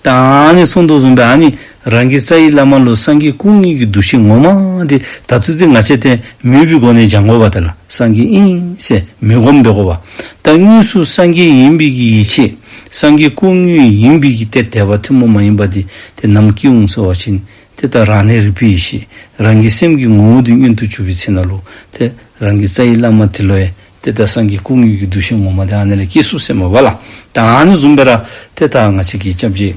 ད་ཨ་ནི་གསུངས་དོ་བཟུམ་སྦེ་ཨ་ནི་རང་གི་རྩ་བའི་བླ་མ་ལུ་སངས་རྒྱས་སྐུ་དངོས་ཀྱི་འདུ་ཤེས་ངོ་མ་འདི་ད་ལྟོ་འདི་ང་བཅས་ཏེ་མོས་པའི་སྒོ་ནས་སྦྱང་དགོ་པ་ད་ལགས། སངས་རྒྱས་ཨིན་ཟེར་མོས་སྒོམ་འབད་དགོ་པ། ད་དངོས་སུ་སངས་རྒྱས་ཡིན་པའི་གི་ཡིད་ཆེས་སངས་རྒྱས་སྐུ་དངོས་ཡིན་པའི་གི་ཏེ་དད་པ་ཐུན་མོང་མ་ཡིན་པ་འདི་ཏེ་ནམ་སྐྱེ་འོང་ཟེར་བ་ཅིན་ཏེ་ད་རང་གནས་རིག་པའི་ཡེ་ཤེས་རང་གི་སེམས་ཀྱི་ངོ་བོ་འདི་མངོན་དུ་གྱུར་པའི་ཚེ་ན་ལུ་ཏེ་རང་གི་རྩ་བའི་བླ་མ་དེ་ལུ་ཡང་ཏེ་ད་སངས་རྒྱས་སྐུ་དངོས་ཀྱི་འདུ་ཤེས་ངོ་མ་འདི་ཨ་ནི་ལས་སྐྱེ་ཚུགས་ཟེར་མས་པ་ལགས། ད་ཨ་ནི་བཟུམ་སྦེ་ར་ཏེ་ད་ང་བཅས་ཀྱི་སྐྱབས་རྗེ་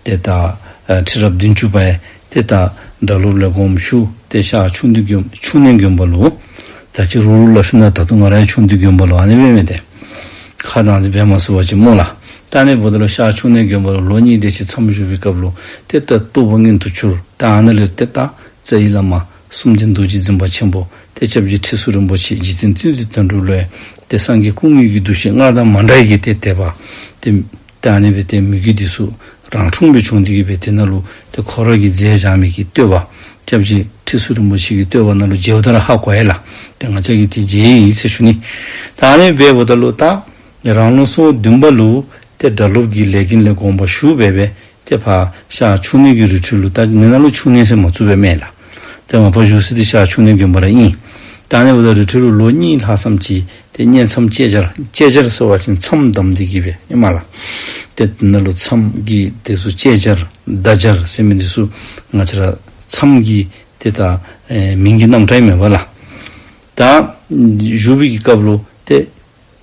ཏེ་ད་ཨ་ཁྲི་རབས་བདུན་ཅུ་པ་ཡང་ཏེ་ད་སྒྲ་སློབ་ལས་དགོངས་ཞུ་སྟེ་ཤར་ཕྱོགས་འདི་དགོན་ཕྱོགས་ནས་དགོན་པ་ལུ་ད་ཅི་རུ་རུ་ལ་ཕྱིན་ན་ད་དུང་ང་རའི་ཕྱོགས་འདི་དགོན་པ་ལུ་ཨ་ནི་སྦེ་མེད་དེ། ཁ་ནང་འདི་འབད་མ་ཚུགས་པ་ཅིན་སྨོ་ལགས། ད་ཨ་ནི་འབདཝ་ད་ལུ་ཤར་ཕྱོགས་ནས་དགོན་པ་ལུ་ལོ་གཉིས་དེ་ཅིག་མཚམས་བཞུགས་པའི་སྐབས་ལུ་ཏེ་ད་རྟོགས་པ་མངོན་དུ་གྱུར། ད་ཨ་ནི་ལས་ཏེ་ད་རྩ་བའི་བླ་མ་གསུམ་ལྡན་རྡོ་རྗེ་འཛིན་པ་ཆེན་པོ་ཏེ་སྐྱབས་རྗེ་ཁྲི་ཟུར་རིན་པོ་ཆེ་རྗེ་བཙུན་བརྩོན་འགྲུས་དོན་གྲུབ་ལུ་ཡང་ཏེ་སངས་རྒྱས་སྐུ་དངོས་ཀྱི་འདུ་ཤེས་སྔར་དང་མ་འདྲ་བའི་གི་ཏེ་དད་པ་ཏེ་ད་ཨ་ནི་སྦེ་ཏེ་མོས་གུས་འདི་ཚུ་རང་འཁྲུངས་སྦེ་བྱུང་སྟེ་གིས་སྦེ་དེ་ནང་ལུ་ཏེ་ཁོ་ར་གིས་མཛད་བཞག་མི་གི་བསྟོད་པ་སྐྱབས་རྗེ་ཁྲི་ཟུར་རིན་པོ་ཆེ་གི་བསྟོད་པ་ནང་ལུ་མཇལཝ་ད་ར་ཧ་གོ་ཡི་ལགས། ཏེ་ང་བཅས་ཀྱིས་ཏེ་མཇལ་ཡི་ཟེར་ཞུ་ནི། ད་ཨ་ནི་སྦེ་འབདཝ་ད་ལུ་ད་རང་ལུགས་སོ་བདུན་པ་ལུ་ཏེ་སྒྲ་སློབ་ཀྱི་ལས་འགན་ལས་དགོངས་པ་ཞུ་སྦེ་སྦེ་ཏེ་ཕར་ཤར་ཕྱོགས་ནས་ཀྱི་རི་ཁྲོད་ལུ་ད་ཨ་ནཱ་ལུ་ཕྱོགས་ནས་ཟེར་མ་བཙུགས་པས་མེན་ལགས། ཏེ་མ་པ་བཞུགས་ས་འདི་ཤར་ཕྱོགས་ནས་དགོན་པ་ར་ཨིན། ད་ཨ་ནི་འབདཝ་ད་རི་ཁྲོད་ལུ་ལོ་གཉིས་ལྷག་ཙམ་ཅིག་ཏེ་བསྙེན་མཚམས་བཅད་སྦྱར་བཅད་སྦྱར་ཟེར་བ་ཅིན་མཚམས་བསྡམས་ཏེ་གིས་སྦེ་ཨིན་མས་ལགས། ཏེ་ཨ་ནཱ་ལུ་མཚམས་ཀྱི་དེ་ཚུ་བཅད་སྦྱར་བརྡ་སྦྱར་ཟེར་མི་འདི་ཚུ་ང་བཅས་ར་མཚམས་ཀྱི་ཏེ་ད་ཨེ་མིང་གི་རྣམ་གྲངས་ཨིན་མས་པ་ལགས། ད་བཞུགས་པའི་གི་སྐབས་ལུ་ཏེ་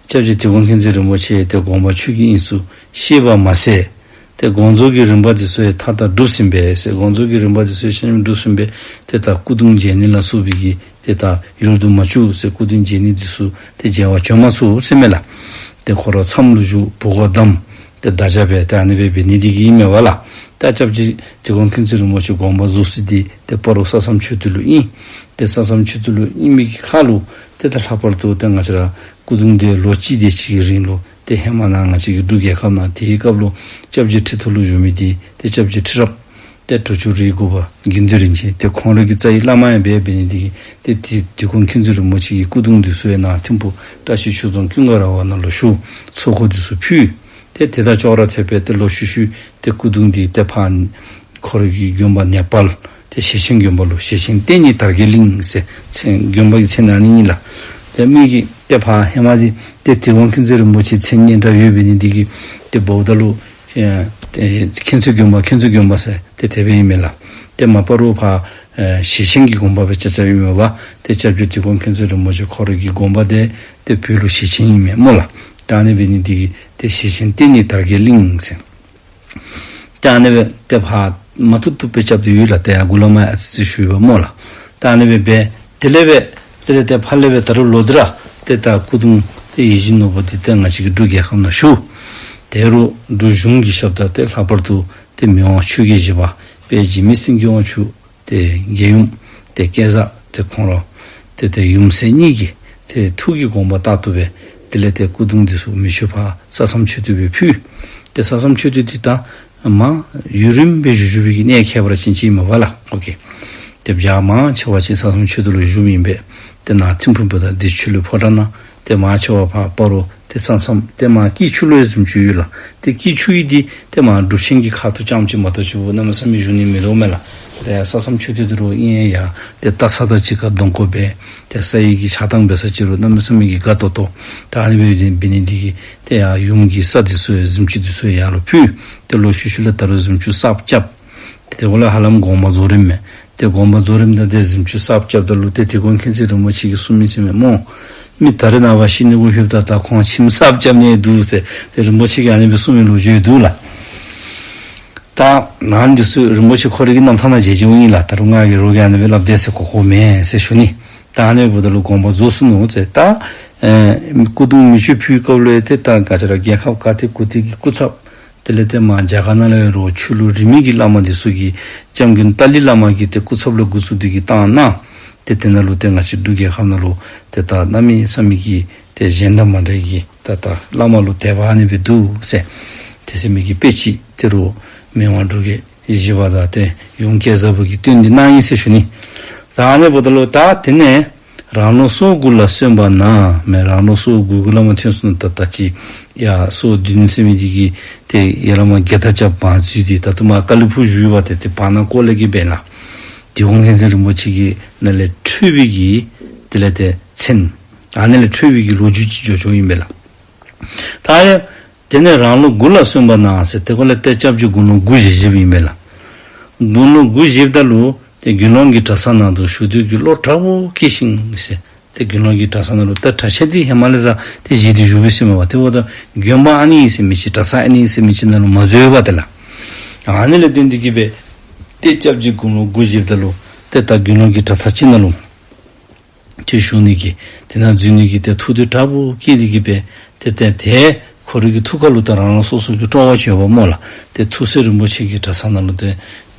སྐྱབས་རྗེ་དིལ་མགོ་མཁྱེན་བརྩེ་རིན་པོ་ཆེ་ཏེ་དགོངས་པ་ཆོས་ཀྱི་དབྱིངས་སུ་ཤེས་པ་མ་ཟད། ཏེ་དགོངས་རྫོགས་ཀྱི་རིམ་པ་འདི་ཚུ་ཡང་མཐའ་དག་གྲུབ་ཟིན་པས་ཟེར། དགོངས་རྫོགས་ཀྱི་རིམ་པ་འདི་ཚུ་ཡང་ཆ་མཉམ་གྲུབ་ཟིན་པས། ཏེ་ད་སྐུ་གདུང་མཇལ་ནི་ལ་སོགས་པའི་གི་ཏེ་ད་ཡུལ་དུ་མ་བཅུག་ཟེར། སྐུ་གདུང་མཇལ་ནི་འདི་ཚུ་ཏེ་མཇལ་བར་བྱོན་མ་ཚུགས་ཟེར་མས་ལགས། ཏེ་ཁོ་ར་མཚམས་ལུ་བཞུགས་བུ་གུ་བསྡམས་ཏེ་བརྡ་བརྒྱབ་སྦེ་ཏེ་ཨ་ནི་སྦེ་འབད་ནི་འདི་གིས་ཨིན་མས་པ་ལགས། ད་སྐྱབས་རྗེ་དིལ་མགོ་མཁྱེན་བརྩེ་རིན་པོ་ཆེ་དགོངས་པ་རྫོགས་ས་འདི་ཏེ་སྤ་རོ་ས་མཚམས་མཆོད་རྟེན་ལུ་ཨིན། ཏེ་ས་མཚམས་མཆོད་རྟེན་ལུ་ཨིན་མི་གི་ཁར་ལུ་ཏེ་ད་ལྷག་པར་དུ་ཏེ་ང་བཅས་ར་སྐུ་གདུང་འདི་ལོ་གཅིག་དེ་ཅིག་གི་རིང་ལུ་ཏེ་ཧེ་མ་ནཱ་ང་བཅས་ཀྱི་འབྲུག་རྒྱལ་ཁབ་ནང་དེའི་སྐབས་ལུ་སྐྱབས་རྗེ་ཁྲི་ཐོག་ལུ་བཞུགས་མི་འདི་ཏེ་སྐྱབས་རྗེ་ཁྲི་རབས་ཏེ་དྲུག་ཅུ་རེ་དགུ་པ་དགེ་འདུན་རིན་ཆེན་ཏེ་ཁོང་ར་གི་རྩ་བའི་བླ་མ་ཡང་འབད་འབད་ནི་འདི་གིས་ཏེ་དེ་དིལ་མགོ་མཁྱེན་བརྩེ་རིན་པོ་ཆེ་གི་སྐུ་གདུང་འདི་ཚུ་ཡང་ནཱ་ཐིམ་ཕུག་བཀྲ་ཤིས་ཆོས་རྫོང་ཀུན་དགའ་ར་བ་ནང་ལུ་བཞུགས། ཚོགས་འཁོར་འདི་ཚུ་ཕུལ། ཏེ་དེ་དང་ཅོག་ར་འཐདཔ་སྦེ་ཏེ་ལོག་ཤུལ་ཤུལ་ཏེ་སྐུ་གདུང་འདི་ཏེ་ཕར་ཁོ་ར་གི་དགོན་པ་ནེ་པཱལ་ཏེ་ཞེ་ཆེན་དགོན་པ་ལུ་ཞེ་ཆེན་བསྟན་གཉིས་དར་རྒྱས་གླིང་ཟེར་མཚན་དགོན་པ་གི་མཚན་ཨ་ནི་ཨིན་ལགས། ཏེ་མི་གིས་ཏེ་ཕར་ཧེ་མ་འདི་ཏེ་དིལ་མགོ་མཁྱེན་བརྩེ་རིན་པོ་ཆེ་མཚན་སྙན་གྲགས་ཡོད་འབད་ནི་འདི་གིས་ཏེ་འབདཝ་ད་ལུ་ཨེ་ཏེ་མཁྱེན་བརྩེ་དགོན་པ་མཁྱེན་བརྩེ་དགོན་པ་ཟེར་ཏེ་དེ་སྦེ་ཨིན་མས་ལགས། ཏེ་མ་པ་རུང་ཕར་ ཨེ་ཞེ་ཆེན་གྱི་དགོངས་པ་སྦེ་རྐྱབ་རྐྱབ་ཨིན་མས་པ། ཏེ་སྐྱབས་རྗེ་དིལ་མགོ་མཁྱེན་བརྩེ་རིན་པོ་ཆེ་ཁོ་རའི་གི་དགོངས་པ་འདི་ཏེ་བོད་ལུ་ཞེ་ཆེན་ཨིན་མས་སྨོ་ལགས། ད་ཨ་ནི་འབད་ནི་འདི་གིས་ཏེ་ཞེ་ཆེན་བསྟན་ནི་དར་རྒྱས་གླིང་ཟེར། ཏེ་ཨ་ནི་སྦེ་ཏེ་ཕར་མ་བཏུབ་བཏུབ་སྦེ་རྐྱབ་སྟེ་ཡོད་ལགས། ཏེ་ཡར་མགུ་ལས་མར་ཨ་ཙི་ཅིག་ཞུ་བ་སྨོ་ལགས། ད་ཨ་ནི་སྦེ་འབད་དེ་ལས་འབད་དེ་ལས་ཏེ་ཕར་ལས་འབད་ད་རུང་ལོག་སྟེ་ར་ཏེ་ད་སྐུ་གདུང་ཏེ་ཡིད་བཞིན་ནོར་བུ་འདི་ཏེ་ང་བཅས་ཀྱི་འབྲུག་རྒྱལ་ཁབ་ནང་བཞུགས། ཏེ་རུང་འབྲུག་གཞུང་གི་ཞབས་དང་ཏེ་ལྷག་པར་དུ་ཏེ་མི་དབང་ཆོས་རྒྱལ་བཞི་པ་དཔལ་འཇིགས་མེད་སེང་གེ་དབང་ཕྱུག་ཏེ་རྒྱལ་ཡུམ་ཏེ་བསྐྱེད་རྫོགས་ཏེ་ཁོང་ར་ཏེ་ཏེ་ཡུམ་སྲས་གཉིས་ཀྱིས་ཏེ་ཐུགས་ཀྱི་དགོངས་པ་ལྟར་དུ་སྦེ་དེ་ལས་ཏེ་སྐུ་གདུང་འདི་ཚུ་མེ་མཆོད་ཕར་ས་མཚམས་མཆོད་རྟེན་སྦེ་ཕུལ། ཏེ་ས་མཚམས་མཆོད་རྟེན་འདི་ད་མར་ཡུན་རིངམོ་སྦེ་བཞུགས་བཞུགས་པའི་གི་གནས་ཁྱད་པར་ཅན་ཅིག་ཨིན་མས་པ་ལགས། ཨོ་ཀེ། ཏེ་བརྒྱ་མང་ཆེ་བ་ཅིག་ས་མཚམས་མཆོད་རྟེན་ལུ་བཞུགསཔ་ཨིན་པས། ཏེ་ནཱ་ཐིམ་ཕུག་པ་དང་འདི་ཆོས་ལུ་ཕོ་བྲང་ནང་ཏེ་མང་ཆེ་བ་ཕར་སྤ་རོ་ཏེ་ས་མཚམས་ཏེ་མར་སྐྱིད་ཆུ་ལུ་ཡང་གཟིམ་ཆུང་ཡོད་ལགས། ཏེ་སྐྱིད་ཆུ་ཡི་འདི་ཏེ་མར་སྒྲུབ་ཆེན་གྱི་ཁ་ཐུག་རྐྱངམ་ཅིག་མ་གཏོགས་ཅིག་གནམ་མེད་ས་མེད་བཞུགས་ནི་མིན་འདུག་མས་ལགས། ཏེ་ས་མཚམས་མཆོད་རྟེན་འདི་རུ་ཨིན་ཡང་ཏེ་ལྟ་ས་དང་གཅིག་ཁར་གདོང་སྐོར་འབད་ཏེ་ས་ཡི་གི་ཆགས་སྡང་འབད་ས་ཅིག་རུང་གནམ་མེད་ས་མེད་ཀྱི་དགའ་ཏོག་ཏོ། ད་ཨ་ནི་སྦེ་འབད་ནི་འདི་གིས་ཏེ་ཡར་ཡུམ་གྱི་ས་འདི་ཚུ་གཟིམ་ཆུང་འདི་ཚུ་ཡར་ལུ་ཕུལ། ཏེ་ལོག་ཤུལ་ཤུལ་ལས་ད་རུང་གཟིམ་ཆུང་གསརཔ་རྐྱབ། ཏེ་དེ་གུ་ལས་ཧ་ལམ་དགོངས་པ་རྫོགས་རནམ་མས། ཏེ་དགོངས་པ་རྫོགས་རནམ་ད་ཏེ་གཟིམ་ཆུང་གསརཔ་རྐྱབ་ད་ལུ་ཏེ་དིལ་མགོ་མཁྱེན་བརྩེ་རིན་པོ་ཆེ་གིས་གསུངས་མི་ཟེར་མས་སྨོ། མི་ད་རེས་ནངས་པ་ཤི་ནི་གུ་ལྷོདཔ་ད་ད་ཁོང་ཁྱིམ་གསརཔ་རྐྱབ་ནི་འདུག་ཟེར་ཏེ་རིན་པོ་ཆེ་གིས་ཨ་ནི་སྦེ་གསུངས་མི་ལོ་རྒྱུས་འདུག་ལགས། ད་ནཱ་འདི་ཚུ་རིན་པོ་ཆེ་ཁོ་རའི་གི་རྣམ་ཐར་ནང་མཇལ་མཇལཝ་ཨིན་ལགས། ད་རུང་ང་གིས་རོགས་ཀྱིས་ཨ་ནི་སྦེ་སླབ་དེས་ཟེར་གོ་གོཝ་མེན་ཟེར་ཞུ་ནི། ད་ཨ་ནི་འབདཝ་ད་ལུ་དགོངས་པ་རྫོགས་སོ་ནུག་ཟེར། ད་ཨེ་སྐུ་གདུང་མེ་མཆོད་ཕུལ་བའི་སྐབས་ལུ་ཏེ་ད་ག་ཅི་ར་རྒྱལ་ཁབ་ག་ཏེ་གུ་ཏེ་གི་སྐུ་ཚབ་དེ་ལས་ཏེ་མར་རྒྱ་གར་ནང་ལས་ཡོད་རུང་ཆོས་ལུགས་རིས་མེད་ཀྱི་བླ་མ་འདི་ཚུ་གིས་སྐྱབས་མགོན་ཏཱ་ལའི་བླ་མ་གིས་ཏེ་སྐུ་ཚབ་ལུ་འགོ་བཙུགས་ཏེ་གིས་བཏང་གནང་། ཏེ་དེ་ནང་ལུ་ཏེ་ང་བཅས་འབྲུག་རྒྱལ་ཁབ་ནང་ལུ་ཏེ་ད་གནམ་མེད་ས་མེད་ཀྱི་ཏེ་གཞན་དང་མ་འདྲ་བའི་གི་ད་ད་བླ་མ་ལུ་དད་པ་ཨ་ནི་སྦེ་འདུག་ཟེར། དེ་ཟེར་མི་གི་དཔེ་ཅིག་ཏེ་རུང་མི་དབང་འབྲུག་རྒྱལ་བཞི་པ་དང་ཏེ་ཡུམ་བསྐྱེད་རྫོགས་པོ་གིས་སྟོན་ཏེ་གནང་ཡི་ཟེར་ཞུ་ནི། ད་ཨ་ནི་འབདཝ་ད་ལུ་ད་དེ་ནས་རང་ལོ་སོ་དགུ་ལ་སོན་པ་ན་མས། རང་ལོ་སོ་དགུ་གུ་ལས་མར་ཐོན་སོང་ནུག། ད་ད་ཅི་ཡར་སོ་བདུན་ཟེར་མི་འདི་གིས་ཏེ་ཡར་ལས་མར་རྒྱ་ཐག་རྐྱབ་བང་མཛོད་དེ་ད་ལྟོ་མར་ཀ་ལི་ཕུག་བཞུགས་པ་ཏེ་ཏེ་བར་ན་སྐོར་ལས་ཀྱི་འབད་ལགས། དིལ་མགོ་མཁྱེན་བརྩེ་རིན་པོ་ཆེ་གི་ནང་ལས་འཕྲོས་པའི་གི་དེ་ལས་ཏེ་མཚན་ཨ་ནི་ལས་འཕྲོས་པའི་གི་ལོ་རྒྱུས་ཅིག་འགྱོ་འགྱོཝ་ཨིན་པས་ལགས། ད་ཡང་དེ་ནས་རང་ལོ་དགུ་ལ་སོན་པ་ན་ཟེར་ཏེ་གོ་ལས་ཏེ་སྐྱབས་རྗེ་དགུང་ལོ་དགུ་བཞེས་བཞེསཔ་ཨིན་པས་ལགས། དགུང་ལོ་དགུ་བཞེསཔ་ད་ལུ་ཏེ་དགེ་སློང་གི་གྲྭ་ས་ནང་དུ་བཞུགས་སྡོད་ཀྱི་བློ་དྲག་པོ་སྐྱེས་ཤིང་ཟེར། ཏེ་དགེ་སློང་གི་གྲྭ་ས་ནང་ལུ་ད་གྲྭ་ཆས་འདི་ཧེ་མ་ལས་ར་ཏེ་བཞེས་ཏེ་བཞུགས་པས་ཟེར་མས་པ། ཏེ་འབདཝ་ད་དགོན་པ་ཨ་ནི་ཨིན་ཟེར་མི་ཅིག་གྲྭ་ས་ཨ་ནི་ཨིན་ཟེར་མི་ཅིག་ནང་ལུ་མ་འཛུལ་བས་ཏེ་ལགས། ཨ་ནི་ལས་བརྟེན་ཏེ་གིས་སྦེ་ཏེ་སྐྱབས་རྗེ་དགུང་ལོ་དགུ་བཞེསཔ་ད་ལུ་ཏེ་ད་དགེ་སློང་གི་གྲྭ་ས་ཅིག་ནང་ལུ་ཏེ་བཞུགས་ནི་གི་དེ་ནང་འཛུལ་ནི་གི་ཏེ་ཐུགས་འདོད་དྲག་པོ་སྐྱེས་ཏེ་གིས་སྦེ་ཏེ་ཏེ་ཏེ་ཁོ་རའི་གི་ཐུགས་ཁ་ལུ་ད་རང་རང་སོ་སོ་གི་སྤྲོ་བ་ཅིག་ཡོདཔ་སྨོ་ལགས། ཏེ་ཐུགས་སྲས་རིན་པོ་ཆེ་གི་གྲྭ་ས་ནང་ལུ་ཏེ་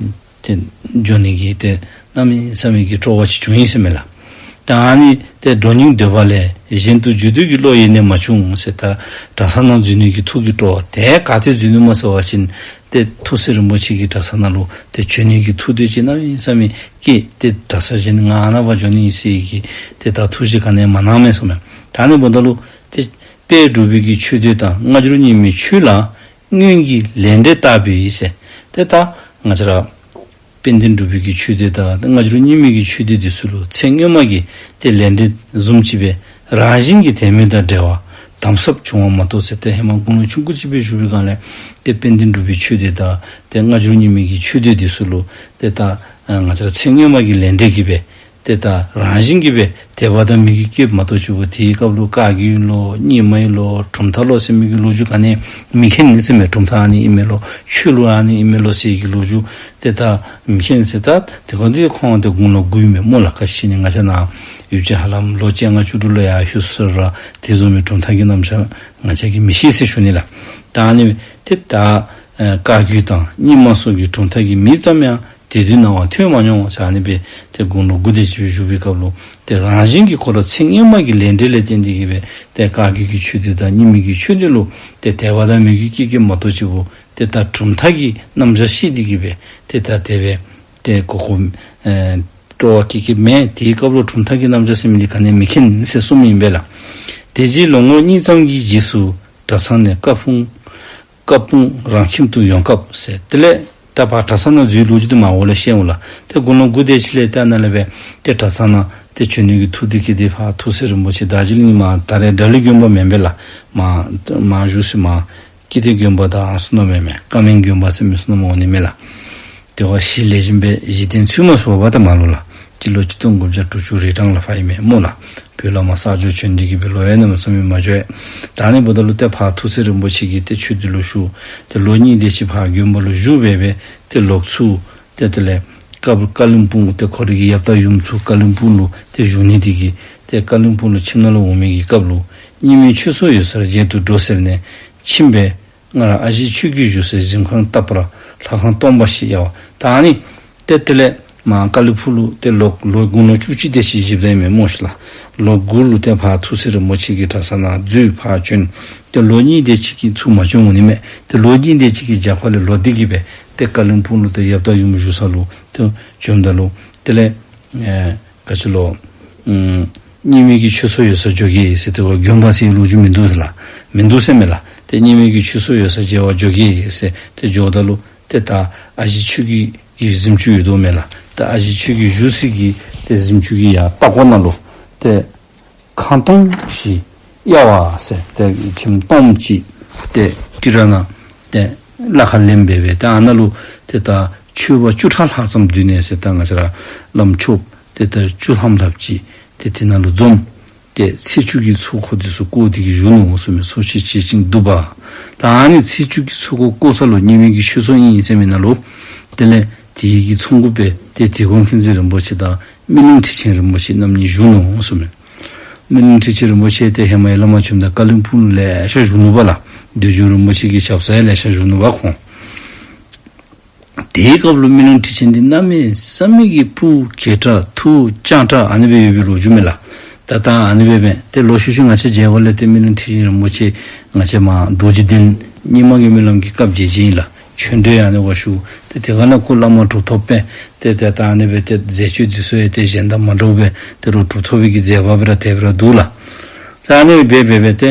ཏེ་འགྱོ་ནི་གི་ཏེ་གནམ་མེད་ས་མེད་ཀྱི་སྤྲོ་བ་ཅིག་བྱུང་ཡི་ཟེར་མས་ལགས། ད་ཨ་ནི་ཏེ་འགྲོ་སྙིང་འདོད་པ་ལས་གཞན་དུ་འགྱོ་འདོད་ཀྱི་བློ་ཡེ་ནས་མ་བྱུང་ཟེར། ད་གྲྭ་ས་ནང་འཛུལ་ནི་གི་ཐུགས་ཀྱི་སྤྲོ་བ་ཏེ་ག་ཏེ་འཛུལ་ནི་སྨོ་ཟེར་བ་ཅིན་ཏེ་ཐུགས་སྲས་རིན་པོ་ཆེ་གི་གྲྭ་ས་ནང་ལུ་ཏེ་བྱོན་ནི་གི་ཐུགས་འདོད་ཅིག་གནམ་མེད་ས་མེད་སྐྱེས། ཏེ་གྲྭ་ས་གཞན་ང་ཨ་ནཱ་ཕར་འགྱོ་ནི་ཨིན་ཟེར་གྱི་ཏེ་ད་ཐུགས་བཞེད་ག་ནི་ཡང་མ་གནང་མས་ཟེར་མས། ད་ཨ་ནི་འབདཝ་ད་ལུ་ཏེ་དཔལ་འབྲུག་པའི་གི་ཆོས་སྡེ་དང་སྔ་འགྱུར་རྙིང་མའི་ཆོས་ལ་སྔོན་གྱི་ལས་འབྲས་བརྟག་པའི་ཟེར། ཏེ་ད་ང་བཅས་ར་དཔལ་ལྡན་འབྲུག་པའི་གི་ཆོས་སྡེ་དང་ཏེ་སྔ་འགྱུར་རྙིང་མའི་གི་ཆོས་སྡེ་འདི་ཚུ་ལུ་ཚེ་སྔོན་མ་གི་ཏེ་ལས་འབྲས་བཟུམ་ཅིག་སྦེ་རང་བཞིན་གྱིས་དད་མོས་དང་འབྲེལ་བ་དམ་ཟབ་བྱུང་བ་མ་གཏོགས་ཟེར། ཏེ་ཧེ་མ་དགུང་ལོ་ཆུང་ཀུ་ཅིག་སྦེ་བཞུགས་པའི་སྒང་ལས་ཏེ་དཔལ་ལྡན་འབྲུག་པའི་ཆོས་སྡེ་དང་ཏེ་སྔ་འགྱུར་རྙིང་མའི་གི་ཆོས་སྡེ་འདི་ཚུ་ལུ་ཏེ་ད་ང་བཅས་ར་ཚེ་སྔོན་མ་གི་ལས་འབྲས་ཀྱིས་སྦེ་ཏེ་ད་རང་བཞིན་གྱིས་སྦེ་དད་པ་དང་མོས་གུས་སྐྱེས་མ་གཏོགས་ཅིག་པོ་དེའི་སྐབས་ལུ་བཀའ་བརྒྱུད་ལོ་རྙིང་མ་ཡི་ལོ་གྲུབ་མཐའ་ལོ་ཟེར་མི་གི་ལོ་རྒྱུས་ག་ནི་མི་མཁྱེན་ནི་ཟེར་མས། གྲུབ་མཐའ་ཨ་ནི་ཨིན་མས་ལོ་ཆོས་ལུགས་ཨ་ནི་ཨིན་མས་ལོ་ཟེར་གྱི་ལོ་རྒྱུས་ཏེ་ད་མི་མཁྱེན་ཟེར། ད་དེ་ཁོང་འདི་ཁོང་ཏེ་དགུང་ལོ་དགུ་ཨིན་མས་སྨོ་ལགས། ག་ཅི་ནི་ང་བཅས་ནཱ་ཡུལ་གྱི་ཧ་ལམ་ལོ་བཅོ་ལྔ་བཅུ་དྲུག་ལུ་ཡར་ལྷོད་སོང་ར་དེ་བཟུམ་མའི་གྲུབ་མཐའ་གི་རྣམ་གཞག་ང་བཅས་ཀྱིས་མི་ཤེས་ཟེར་ཞུ་ནི་ལགས། ད་ཨ་ནི་ཏེ་ད་ཨེ་བཀའ་བརྒྱུད་དང་རྙིང་མ་སོགས་ཀྱི་གྲུབ་མཐའ་གི་མིང་ཙམ་ཡང་དེ་དུས་ནངས་པ་ཐོན་མ་མྱོང་ཟེར། ཨ་ནི་སྦེ་ཏེ་དགུང་ལོ་དགུ་དེ་ཅིག་སྦེ་བཞུགས་པའི་སྐབས་ལུ་ཏེ་རང་བཞིན་གྱིས་ཁོ་ར་ཚེ་སྔོན་མ་གི་ལས་འབྲས་ལས་བརྟེན་ཏེ་གིས་སྦེ་ཏེ་བཀའ་བརྒྱུད་ཀྱི་ཆོས་སྡེ་དང་རྙིང་མའི་གི་ཆོས་སྡེ་ལུ་ཏེ་དད་པ་དང་མོས་གུས་སྐྱེས་སྐྱེས་མ་གཏོགས་ཅིག་པོ་ཏེ་ད་གྲུབ་མཐའ་གི་རྣམ་གཞག་ཤེས་ཏེ་གིས་སྦེ་ཏེ་ད་དེ་སྦེ་ཏེ་གོ་གོཝ་ཨེ་སྤྲོ་བ་སྐྱེས་སྐྱེས་མེད། དེའི་སྐབས་ལུ་གྲུབ་མཐའ་གི་རྣམ་གཞག་ཟེར་མི་འདི་ག་ནི་མི་མཁྱེན་ཟེར་གསུངམ་ཨིན་པས་ལགས། དེ་རྗེས་ལོ་ངོ་གཉིས་ཙམ་གྱི་རྗེས་སུ་གྲྭ་ཚང་ནས་བཀའ་དཔུང་བཀའ་དཔུང་རང་ཁྱིམ་དུ་ཡོང་སྐབས་ཟེར། དེ་ལས་ད་ཕར་གྲྭ་ཚང་ནང་འཛུལ་ལོ་རྒྱུས་འདི་མར་འོག་ལས་བཤད་འོང་ལགས། ཏེ་དགུང་ལོ་དགུ་དེ་ཅིག་ལས་ཏེ་ཨ་ནཱ་ལས་སྦེ་ཏེ་གྲྭ་ཚང་ནང་ཏེ་བྱོན་ནི་གི་ཐུགས་འདོད་སྐྱེས་ཏེ་ཕར་ཐུགས་སྲས་རིན་པོ་ཆེ་རྡོ་རྗེ་གླིང་མར་ད་རེས་འབྲས་ལུང་དགོན་པ་མེན་པས་ལགས། མར་མར་བཞུགས་ས་མར་ཀིརྟི་དགོན་པ་དང་ཨ་ནི་ཚུ་ནང་མེན་མས། ཀ་མན་དགོན་པ་ཟེར་མི་ཚུ་ནང་འོང་ནི་མས་ལགས། དེ་བ་ཞི་ལས་བཞིན་པའི་གཞི་རྟེན་ཚུད་མ་ཚུགས་པ་ད་མ་ལོ་ལགས། སྤྱི་ལོ་ཆིག་སྟོང་དགུ་བརྒྱ་དྲུག་ཅུ་རེ་གྲངས་ལ་ཕར་ཨིན་མས་སྨོ་ལགས། བོད་ལས་མར་གསར་འབྱོར་བྱོན་ཏེ་གི་སྦེ་ལོ་ཡང་གནམ་མེད་ས་མེད་མ་འགྱོ་བས། ད་ཨ་ནི་འབདཝ་ད་ལུ་ཏེ་ཕར་ཐུགས་སྲས་རིན་པོ་ཆེ་གིས་ཏེ་ཆོས་སྡེ་ལུ་ཞུགས། ཏེ་ལོ་གཉིས་དེ་ཅིག་ཕར་དགོན་པ་ལུ་བཞུགས་སྦེ་སྦེ་ཏེ་ལོག་ཚུར་ཏེ་དེ་ལས་ཀ་ཀ་ལིམ་སྤུངས་ཏེ་ཁོ་རའི་གི་ཡབ་དང་ཡུམ་ཚུ་ཀ་ལིམ་སྤུངས་ལུ་ཏེ་བཞུགས་ནི་དེ་གིས་ཏེ་ཀ་ལིམ་སྤུངས་ལུ་ཁྱིམ་ནང་ལུ་འོང་མི་གི་སྐབས་ལུ་རྙིང་མའི་ཆོས་ཚོགས་ཡོད་སར་མཇལ་དུ་འགྲོ་ཟེར་ནས་ཕྱིན་པས། སྔར་ཨ་ཞེ་ཁྱོད་ཀྱིས་བཞུགས་སའི་གཟིམ་ཁང་བཏབ་པར་ལྷ་ཁང་སྟོང་པ་ཞིག་གཡར་བ། ད་ཨ་ནི་ཏེ་དེ་ལས་མར་ཀ་ལིམ་སྤུངས་ལུ་ཏེ་ལོ་ལོ་དགུང་ལོ་བཅུ་གཅིག་དེ་ཅིག་བཞེསཔ་ད་ཨིན་མས་སྨོ་ཤིག་ལགས། ལོ་དགུ་ལུ་ཏེ་ཕར་ཐུགས་སྲས་རིན་པོ་ཆེ་གི་གྲྭ་ཚང་ནང་འཛུལ་ཕར་བྱོན། ཏེ་ལོ་གཉིས་དེ་ཅིག་གིས་ཚུར་མ་བྱོན་འོང་ནི་མས། ཏེ་ལོ་གཉིས་དེ་ཅིག་གི་རྒྱབ་ཁ་ལས་ལོག་སྟེ་གི་སྦེ་ཏེ་ཀ་ལིམ་སྤུངས་ལུ་ཏེ་ཡབ་དང་ཡུམ་བཞུགས་ས་ལུ་ཏེ་བྱོནམ་ད་ལུ་དེ་ལས་ཨེ་ག་ཅི་ལོ། ཨམ་རྙིང་མའི་གི་ཆོས་ཚོགས་ཡོད་སར་འགྱོ་གེ་ཟེར་ཏེ་བ་དགོན་པ་ཟེར་ལོ་རྒྱུས་མིན་འདུག་ཟེར་ལགས། མིན་འདུག་ཟེར་མས་ལགས། ཏེ་རྙིང་མའི་གི་ཆོས་ཚོགས་ཡོད་སར་མཇལ་བར་འགྱོ་གེ་ཟེར་ཏེ་འགྱོཝ་ད་ལུ་ཏེ་ད་ཨ་ཞེ་ཁྱོད་ཀྱི་གི་གཟིམ་ཅུང་ཡོད་དོ་མས་ལགས། ཏེ་ཨ་ཞེ་ཁྱོད་ཀྱིས་བཞུགས་སའི་གི་ཏེ་གཟིམ་ཅུང་གི་ཡར་ལྟག་ཀོ་ནང་ལུ་ཏེ་ཁང་སྟོང་ཞིག་གཡར་བ་ཟེར་ཏེ་ཁྱིམ་སྟོངམ་ཅིག་ཏེ་ཏི་ར་ནང་ཏེ་གླ་ཁར་ལེན་སྦེ་སྦེ་ཏེ་ཨ་ནཱ་ལུ་ཏེ་ད་ཆོས་པ་བཅུ་ཕྲག་ལྷག་ཙམ་འདུས་ནས་ཟེར་ད་ང་བཅས་ར་བླམ་ཆོསཔ་ཏེ་ད་བཅུ་ཐམ་ལྷགཔ་ཅིག་ཏེ་དེ་ནང་ལུ་འཛོམས། ཏེ་ཚེས་བཅུ་གི་ཚོགས་འཁོར་དེ་ཚུ་བསྐོར་ཏེ་གི་བཞུགས་ནུག་གསུངས་མས། ཚོགས་ཆེན་བྱེད་ཅིང་འདུག་པ། ད་ཨ་ནི་ཚེས་བཅུ་གི་ཚོགས་འཁོར་བསྐོར་ས་ལུ་རྙིང་མའི་གི་ཆོས་ཚོགས་ཨིན་ཟེར་མི་ནང་ལུ་དེ་ལས་དེ་གི་ཚོགས་འགོ་པའི་ཏེ་དིལ་མགོ་མཁྱེན་བརྩེ་རིན་པོ་ཆེ་དང་སྨིན་གླིང་ཁྲི་ཆེན་རིན་པོ་ཆེ་རྣམ་གཉིས་བཞུགས་ནུག་གསུངས་མས། སྨིན་གླིང་ཁྲི་ཆེན་རིན་པོ་ཆེ་ཏེ་ཧེ་མ་ཡར་ལས་མར་བྱོནམ་ད་ཀ་ལིམ་སྤུངས་ལུ་ལེ་ཤ་བཞུགས་ནུག་པ་ལགས། བདུད་འཇོམས་རིན་པོ་ཆེ་གི་ཞབས་སར་ཡང་ལེ་ཤ་བཞུགས་ནུག་པ་ཁོང་། དེའི་སྐབས་ལུ་སྨིན་གླིང་ཁྲི་ཆེན་འདི་གནམ་མེད་ས་མེད་ཀྱི་སྤུ་གུ་གྱེས་དྲགས་ཐུགས་སྐྱོ་དྲགས་ཨ་ནི་སྦེ་ཡོད་པའི་ལོ་རྒྱུས་མས་ལགས། ད་ད་ཨ་ནི་སྦེ་འབད་ཏེ་ལོག་ཤུལ་ཤུལ་ང་བཅས་མཇལ་བ་ལས་ཏེ་སྨིན་གླིང་ཁྲི་ཆེན་རིན་པོ་ཆེ་ང་བཅས་མར་རྡོ་རྗེ་གདན་རྙིང་མ་གི་སྨོན་ལམ་གྱི་སྐབས་མཇལ་ཅི་ཨིན་ལགས། ཆོས་འབྲེལ་ཨ་ནི་བ་ཞུ། ཏེ་དེ་ཁ་ལས་ཁོ་བླ་མ་གྲུབ་ཐོབ་སྦེ་ཏེ་ཏེ་ད་ཨ་ནི་སྦེ་ཏེ་མཛད་སྤྱོད་འདི་ཚུ་ཡང་ཏེ་གཞན་དང་མ་འདྲཝ་སྦེ་ཏེ་རུང་གྲུབ་ཐོབ་པའི་གི་མཛད་པ་སྦེ་ར་དེ་སྦེ་ར་འདུག་ལགས། ད་ཨ་ནི་སྦེ་འབད་འབད་ཏེ་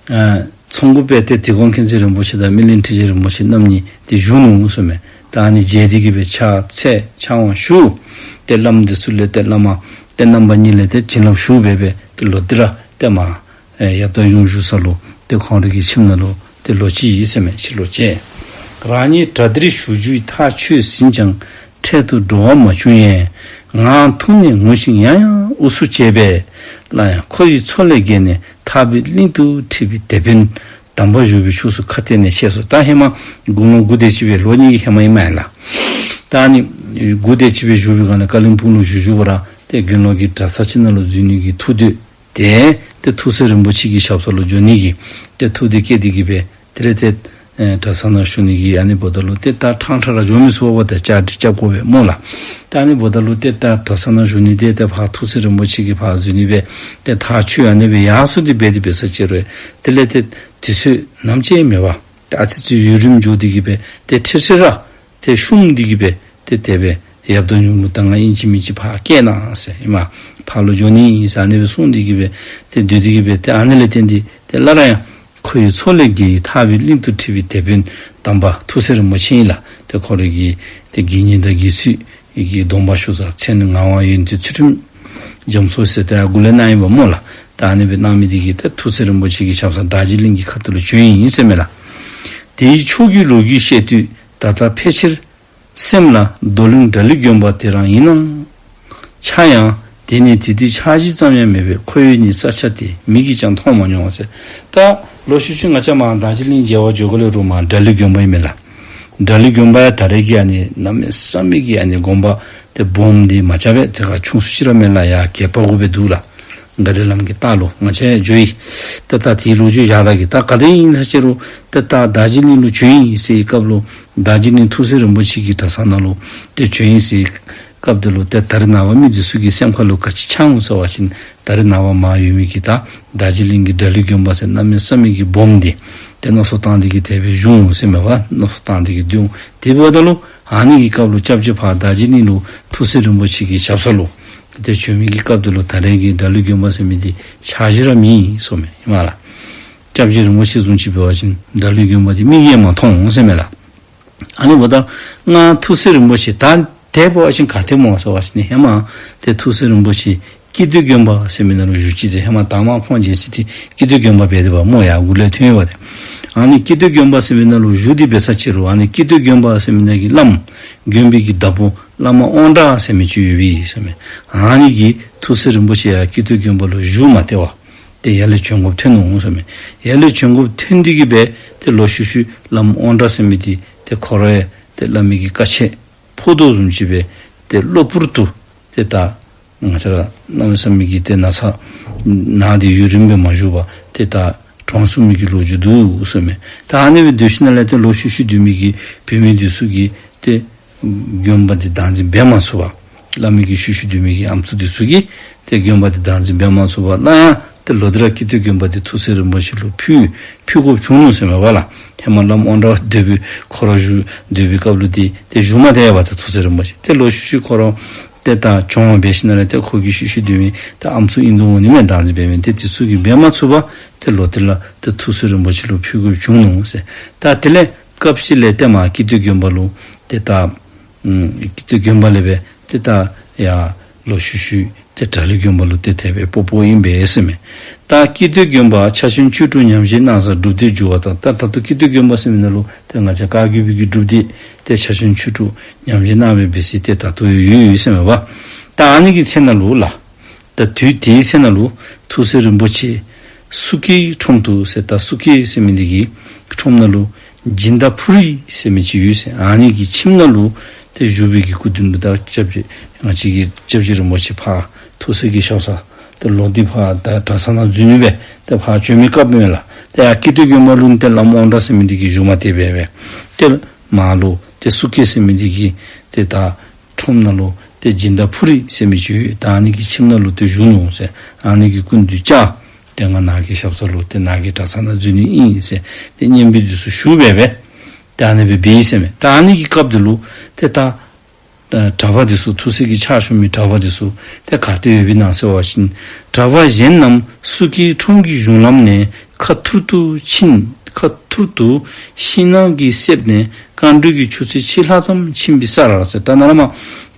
ཨ་ཚོགས་འགོ་པའི་ཏེ་དིལ་མགོ་མཁྱེན་བརྩེ་རིན་པོ་ཆེ་དང་སྨིན་གླིང་ཁྲི་ཆེན་རིན་པོ་ཆེ་རྣམ་གཉིས་ཏེ་བཞུགས་ནུག་གསུངས་མས། ད་ཨ་ནི་མཇལ་ཏེ་གི་སྦེ་ཕྱག་འཚལ་ཕྱག་དབང་ཞུ། ཏེ་བླམ་འདི་ཚུ་ལས་ཏེ་བླ་མ་ཏེ་རྣམ་པ་གཉིས་ལས་ཏེ་བྱིན་རླབས་ཞུ་སྦེ་སྦེ་ཏེ་ལོག་སྟེ་ར་ཏེ་མར་ཨེ་ཡབ་དང་ཡུམ་བཞུགས་ས་ལུ་ཏེ་ཁོང་རའི་གི་ཁྱིམ་ནང་ལུ་ཏེ་ལོག་ཅི་ཨིན་ཟེར་མས། ཕྱིར་ལོག་ཅི། རང་ཉིད་གྲྭ་སྡེར་ཞུགས་རྒྱུའི་ཐག་ཆོད་ཟིན་ཀྱང་འཕྲལ་དུ་འགྲོ་བ་མ་བྱུང་ཡང་། ངང་འཐུང་ནས་ངུ་ཞིང་ཡང་ཡང་དབུ་གཟུགས་བཅས་པས། སླར་ཡང་ཁོ་ཡི་མཚོ་ལས་བརྒལ་ནས་ཐར་པའི་གླིང་དུ་ཁྲིད་པའི་དེད་དཔོན་དམ་པ་བཞུགས་པའི་ཕྱོགས་སུ་ཁ་གཏད་ནས་གཤེགས་སོ། ད་ཧེ་མ་དགུང་ལོ་དགུ་དེ་ཅིག་སྦེ་ལོ་གཉིས་ཀྱི་ཧེ་མ་ཨིན་མས་ལགས། ད་ཨ་ནི་དགུ་དེ་ཅིག་སྦེ་བཞུགས་པའི་སྒང་ལས་ཀ་ལིམ་སྤུངས་ལུ་བཞུགས་བཞུགས་པ་ར་ཏེ་དགེ་སློང་གི་གྲྭ་ཚང་ཅིག་ནང་ལུ་འཛུལ་ནི་གི་ཐུགས་འདོད་ཏེ་ཏེ་ཐུགས་སྲས་རིན་པོ་ཆེ་གི་ཞབས་ས་ལུ་འགྱོ་ནི་གི་ཏེ་ཐུགས་འདོད་བསྐྱེད་དེ་གི་སྦེ་དེ་ལས་ཏེ་ཨེ་གྲྭ་ཚང་ནང་བཞུགས་ནི་གི་ཨ་ནི་འབདཝ་ད་ལུ་ཏེ་ད་ཕྲང་ཕྲང་ར་འགྱོ་མི་ཚུགས་པས། ཏེ་བཅའ་སྒྲིག་རྐྱབ་དགོ་པས་སྨོ་ལགས། ད་ཨ་ནི་འབདཝ་ད་ལུ་ཏེ་ད་གྲྭ་ཚང་ནང་བཞུགས་ནི་ཏེ་ཏེ་ཕར་ཐུགས་སྲས་རིན་པོ་ཆེ་གི་ཕར་འཛུལ་ནི་སྦེ་ཏེ་ཐག་ཆོད་ཨ་ནི་སྦེ་ཡར་སོང་སྟེ་འབད་དེ་འབད་ས་ཅིག་རུང་དེ་ལས་ཏེ་དུས་ཚོད་ནམ་ཅིག་མེད་པར་ཏེ་ཨ་ཙི་ཙི་ཡུན་རིངམོ་འགྱོ་སྟེ་གི་སྦེ་ཏེ་ཁྲིག་ཁྲི་ར་ཏེ་ཤུམ་སྟེ་གི་སྦེ་ཏེ་དེ་སྦེ་ཡབ་དང་ཡུམ་ལུ་ད་ང་ཨིན་ཅི་མིན་ཅི་ཕར་སྐྱེལ་གནང་ཟེར་ཨིན་མས། ཕར་ལུ་འགྱོ་ནི་ཨིན་ཟེར་ཨ་ནི་སྦེ་གསུངས་ཏེ་གི་སྦེ་ཏེ་སྡོད་དེ་གི་སྦེ་ཏེ་ཨ་ནི་ལས་བརྟེན་ཏེ་ཏེ་སླར་ཡང་ཁོ་ཡི་མཚོ་ལས་བརྒལ་ཡི་ཐར་པའི་གླིང་དུ་ཁྲིད་པའི་དེད་དཔོན་དམ་པ་ཐུགས་སྲས་རིན་པོ་ཆེ་ཨིན་ལགས། ཏེ་ཁོ་རའི་གི་ཏེ་དགེ་བསྙེན་དང་དགེ་ཚུལ་གྱི་སྡོམ་པ་ཞུ་ས་མཚན་ངག་དབང་ཡོན་ཏན་ཚུལ་ཁྲིམས་རྒྱ་མཚོ་ཟེར་ཏེ་ཨ་གུ་ལས་གནང་ཡི་པ་སྨོ་ལགས། ད་ཨ་ནི་སྦེ་གནང་མི་དེ་གིས་ཏེ་ཐུགས་སྲས་རིན་པོ་ཆེ་གི་ཞབས་ས་དར་རྗེ་གླིང་གི་ཁ་ཐུག་ལུ་བྱོན་ཡི་ཟེར་མས་ལགས། དེའི་ཕྱོགས་ཀྱི་ལོ་རྒྱུས་བཤད་དུས་ད་ལྟ་ཕལ་ཆེར་སེམས་ལ་རྡོར་གླིང་གྲ་སྒྲིག་དགོན་པ་དེ་རང་ཡིན་ནམ་འཆར་ཡང་། དེ་ནི་དེ་དུས་འཆར་གཞི་ཙམ་ཡང་མེད་པས། ཁོ་ཡོད་ནི་ས་ཆ་དེ་མིག་གིས་ཀྱང་མཐོང་མ་མྱོང་ཟེར། ད་ལོག་ཤུལ་ཤུལ་ང་བཅས་མར་དར་རྗེ་གླིང་མཇལ་བར་འགྱོ་དགོ་ལས་རུང་མར་གྲ་སྒྲིག་དགོན་པ་ཨིན་མས་ལགས། གྲ་སྒྲིག་དགོན་པ་ཡང་ད་རེས་ཀྱི་ཨ་ནི་གནམ་མེད་ས་མེད་ཀྱི་ཨ་ནི་དགོན་པ་དེ་སྦོམ་དེ་མ་རྐྱབ་པས། དེ་ཁར་ཆུང་སུ་ཅིག་ར་མས་ལགས། ཡར་གྱལ་པ་གུ་སྦེ་འདུག་ལགས། ག་རི་ལམ་གྱི་ལྟག་ལུ་ང་བཅས་འགྱོ་ཡི། ད་ད་དེའི་ལོ་རྒྱུས་ཡར་ལ་གི་ད་ག་དེ་ཨིན་ས་ཅིག་རུང་ད་ད་དར་རྗེ་གླིང་ལུ་བྱོན་ཡི་ཟེར་བའི་སྐབས་ལུ་དར་རྗེ་གླིང་ཐུགས་སྲས་རིན་པོ་ཆེ་གི་གྲྭ་ཚང་ནང་ལུ་ཏེ་བྱོན་ཡི་ཟེར་བའི་སྐབས་དེ་ལུ་ཏེ་ད་རེས་ནངས་པ་མི་འདི་ཚུ་གི་སེམས་ཁ་ལུ་ག་ཅི་འཆར་འོང་ཟེར་བ་ཅིན་ད་རེས་ནངས་པ་མར་ཡོད་མི་གི་ད་དར་རྗེ་གླིང་གི་གྲ་སྒྲིག་དགོན་པ་ཟེར་གནམ་མེད་ས་མེད་ཀྱི་སྦོམ་འདི་ཏེ་མནོ་བསམ་བཏང་སྟེ་གི་དེ་སྦེ་བཞུགས་འོང་ཟེར་མས་པ། མནོ་བསམ་བཏང་སྟེ་གི་སྡོད་འོང་། དེ་འབདཝ་ད་ལུ་ཨ་ནི་གི་སྐབས་ལུ་སྐྱབས་རྗེ་ཕར་དར་རྗེ་གླིང་ལུ་ཐུགས་སྲས་རིན་པོ་ཆེ་གི་ཞབས་ས་ལུ་ཏེ་བྱོན་མི་གི་སྐབས་དེ་ལུ་ད་རེས་ཀྱི་གྲ་སྒྲིག་དགོན་པ་ཟེར་མི་འདི་འཆར་གཞི་ར་མེད་གསུངས་མས་ཨིན་མས་ལགས། སྐྱབས་རྗེ་རིན་པོ་ཆེ་བཟུམ་ཅིག་འབད་བ་ཅིན་གྲ་སྒྲིག་དགོན་པ་འདི་མིག་གིས་མ་མཐོང་ཟེར་མས་ལགས། ཨ་ནི་འབདཝ་ད་ང་ཐུགས་སྲས་རིན་པོ་ཆེ་ད་དེ་འབད་བ་ཅིན་ག་ཏེ་སྨོ་ཟེར་བ་ཅིན་ཧེ་མ་ཏེ་ཐུགས་སྲས་རིན་པོ་ཆེ་སྐྱིད་སྡུག་དགོན་པ་ཟེར་མི་ནང་ལུ་བཞུགས་ཅི་ཟེར། ཧེ་མ་དང་པ་ཁོང་མཇལ་ས་དེ་སྐྱིད་སྡུག་དགོན་པ་འབད་དེ་འབདཝ་སྨོ། ཡར་གུ་ལས་ཐོན་ཡོད་པ་དེ། ཨ་ནི་ཀྱེ་རྡོར་དགོན་པ་ཟེར་མི་ནང་ལུ་བཞུགས་ཏེ་འབད་ས་ཅིག་རུང་ཨ་ནི་ཀྱེ་རྡོར་དགོན་པ་ཟེར་མི་ནང་གི་བླམ་དགོན་པའི་གི་བདག་པོ་བླ་མ་དབང་གྲགས་ཟེར་མི་ཅིག་ཡོད་པས་ཟེར་མས། ཨ་ནི་གིས་ཐུགས་སྲས་རིན་པོ་ཆེ་ཡར་ཀྱེ་རྡོར་དགོན་པ་ལུ་བཞུགས་མ་སྟེར་བར་ཏེ་ཡར་ལས་བྱོན་དགོཔ་ཐོན་ནུག་ཟེར་མས། ཡར་ལས་བྱོན་དགོཔ་ཐོན་ཏེ་གིས་སྦེ་ཏེ་ལོག་ཤུལ་ཤུལ་བླམ་དབང་གྲགས་ཟེར་མི་འདི་ཏེ་ཁོ་ར་ཡང་ཏེ་བླ་མའི་གི་བཀའ་ཆད་ཕོག་དོ་བཟུམ་ཅིག་སྦེ་ཏེ་གློ་བུར་དུ་ཏེ་ད་ང་བཅས་ར་གནམ་མེད་ས་མེད་ཀྱི་ཏེ་ན་ཚ་ན་སྟེ་ཡུན་རིངམོ་སྦེ་མ་བཞུགས་པར་ཏེ་ད་གྲོངས་སོང་མི་གི་ལོ་རྒྱུས་འདུག་ཟེར་མས། ད་ཨ་ནི་སྦེ་སྡོད་ཞིནམ་ལས་ཏེ་ལོག་ཤུལ་ཤུལ་སྡོད་མི་གི་བུད་མེད་འདི་ཚུ་གིས་ཏེ་དགོན་པ་འདི་བདག་འཛིན་འབད་མ་ཚུགས་པར་བླ་མའི་གི་ཤུལ་ཤུལ་སྡོད་མི་གི་ཨམ་སྲུ་འདི་ཚུ་གིས་ཏེ་དགོན་པ་འདི་བདག་འཛིན་འབད་མ་ཚུགས་པར་སླར་ཡང་ཏེ་ལོག་སྟེ་ར་ཀྱེ་རྡོར་དགོན་པ་འདི་ཐུགས་སྲས་རིན་པོ་ཆེ་ལུ་ཕུལ་ཕུལ་དགོཔ་བྱུང་ནུག་ཟེར་མས་པ་ལགས། ཧེ་མ་བླམ་དབང་གྲགས་སྡོད་པའི་ཁོ་ར་བཞུགས་སྡོད་པའི་སྐབས་ལུ་འདི་ཏེ་བཞུགས་མ་སྟེར་བར་ཏེ་ཐུགས་སྲས་རིན་པོ་ཆེ་ཏེ་ལོག་ཤུལ་ཤུལ་ཁོ་ར་ཏེ་ད་གྱོང་བ་འབད་ཞིནམ་ལས་ཏེ་ཁོ་གི་ཤུལ་ཤུལ་སྡོད་མི་ཏེ་ཨམ་སྲུ་ཨིན་དོ་འོང་ནི་མས། བདག་འཛིན་འབད་མི་ཏེ་འདི་ཚུ་གིས་འབད་མ་ཚུགས་པར་ཏེ་ལོག་སྟེ་ར་ཏེ་ཐུགས་སྲས་རིན་པོ་ཆེ་ལུ་ཕུལ་དགོཔ་བྱུང་ནུག་ཟེར། ད་དེ་ལས་སྐབས་ཅིག་ལས་ཏེ་མར་ཀྱེ་རྡོར་དགོན་པ་ལུ་ཏེ་ད་ཨམ་ཀྱེ་རྡོར་དགོན་པ་ལས་སྦེ་ཏེ་ད་ཡར་ལོག་ཤུལ་ཤུལ་ཏེ་བྲག་ལི་དགོན་པ་ལུ་ཏེ་ཏེ་སྦེ་སྤོ་སྤོཝ་ཨིན་པས་ཟེར་མས། ད་ཀྱེ་རྡོར་དགོན་པ་ཕྱག་ཆེན་ཆོས་དྲུག་ཉམས་བཞེས་གནང་སར་སྒྲུབ་སྡེ་བསྒྱུར་བ་དང་། ད་ད་ལྟོ་ཀྱེ་རྡོར་དགོན་པ་ཟེར་མི་ནང་ལུ་ཏེ་ང་བཅས་བཀའ་བརྒྱུད་པའི་གི་སྒྲུབ་སྡེ་ཏེ་ཕྱག་ཆེན་ཆོས་དྲུག་ཉམས་བཞེས་གནང་བའི་སྦེ་ཟེར་ཏེ་ད་ལྟོ་ཡོད་ཡོད་ཟེར་མས་པ། ད་ཨ་ནི་གི་ཚེ་ནང་ལུ་ལགས། ད་དུས་དེའི་ཚེ་ནང་ལུ་ཐུགས་སྲས་རིན་པོ་ཆེ་སུ་ཀའི་ཁྲོམ་དུ་ཟེར། ད་སུ་ཀ་ཟེར་མི་འདི་གི་ཁྲོམ་ནང་ལུ་སྦྱིན་བདག་ཕུ་རི་ཟེར་མི་ཅིག་ཡོད་ཟེར། ཨ་ནི་གི་ཁྱིམ་ནང་ལུ་ཏེ་བཞུགས་པའི་གི་སྐུ་མདུན་དུ་ད་སྐྱབས་རྗེ་ང་བཅས་ཀྱི་སྐྱབས་རྗེ་རིན་པོ་ཆེ་ཕར་ཐུགས་སྲས་ཀྱི་ཞབས་སར་ཏེ་ལོག་སྟེ་ཕར་ད་གྲྭ་ཚང་ནང་འཛུལ་ནི་སྦེ་ཏེ་ཕར་བྱོན་མི་སྐབས་མས་ལགས། ཏེ་ཡར་ཀྱེ་རྡོར་དགོན་པ་ལུ་ཏེ་བླམ་དབང་གྲགས་ཟེར་མི་འདི་གིས་བཞུགས་མ་སྟེར་བར་སྦེ་ཏེ་མར་ལུ་ཏེ་སུ་ཀ་ཟེར་མི་འདི་གི་ཏེ་ད་ཁྲོམ་ནང་ལུ་ཏེ་སྦྱིན་བདག་ཕུ་རི་ཟེར་མི་ཅིག་ཡོད། ད་ཨ་ནི་གི་ཁྱིམ་ནང་ལུ་ཏེ་བཞུགས་ནུག་ཟེར། ཨ་ནི་གི་སྐུ་མདུན་བཅར། ཏེ་ང་ནཱ་གི་ཞབས་ས་ལུ་ཏེ་ནཱ་གི་གྲྭ་ཚང་ནང་འཛུལ་ནི་ཨིན་ཟེར་ཏེ་སྙན་འབུལ་འདི་ཚུ་ཞུ་སྦེ་སྦེ་ཏེ་ཨ་ནི་སྦེ་འབད་ཡི་ཟེར་མས། ད་ཨ་ནི་གི་སྐབས་འདི་ལུ་ཏེ་ད་གྲྭ་པ་འདི་ཚུ་ཐུགས་སྲས་ཀྱི་ཕྱག་ཞུ་མི་གྲྭ་པ་འདི་ཚུ་ཏེ་ག་ཏེ་ཡོདཔ་ཨིན་ན་ཟེར་བ་ཅིན་གྲྭ་པ་གཞན་རྣམས་སུ་ཀའི་ཁྲོམ་གྱི་གཞུང་ལམ་ནས་ཁ་ཐུར་དུ་ཕྱིན། ཁ་ཐུར་དུ་ཤིང་ནགས་ཀྱིས་བསྲེགས་ནས་རྐང་འགྲོས་ཀྱི་ཆུ་ཚོད་ཕྱེད་ལྷག་ཙམ་ཕྱིན་པའི་སར་ཟེར། ད་ནཱ་ལས་མར་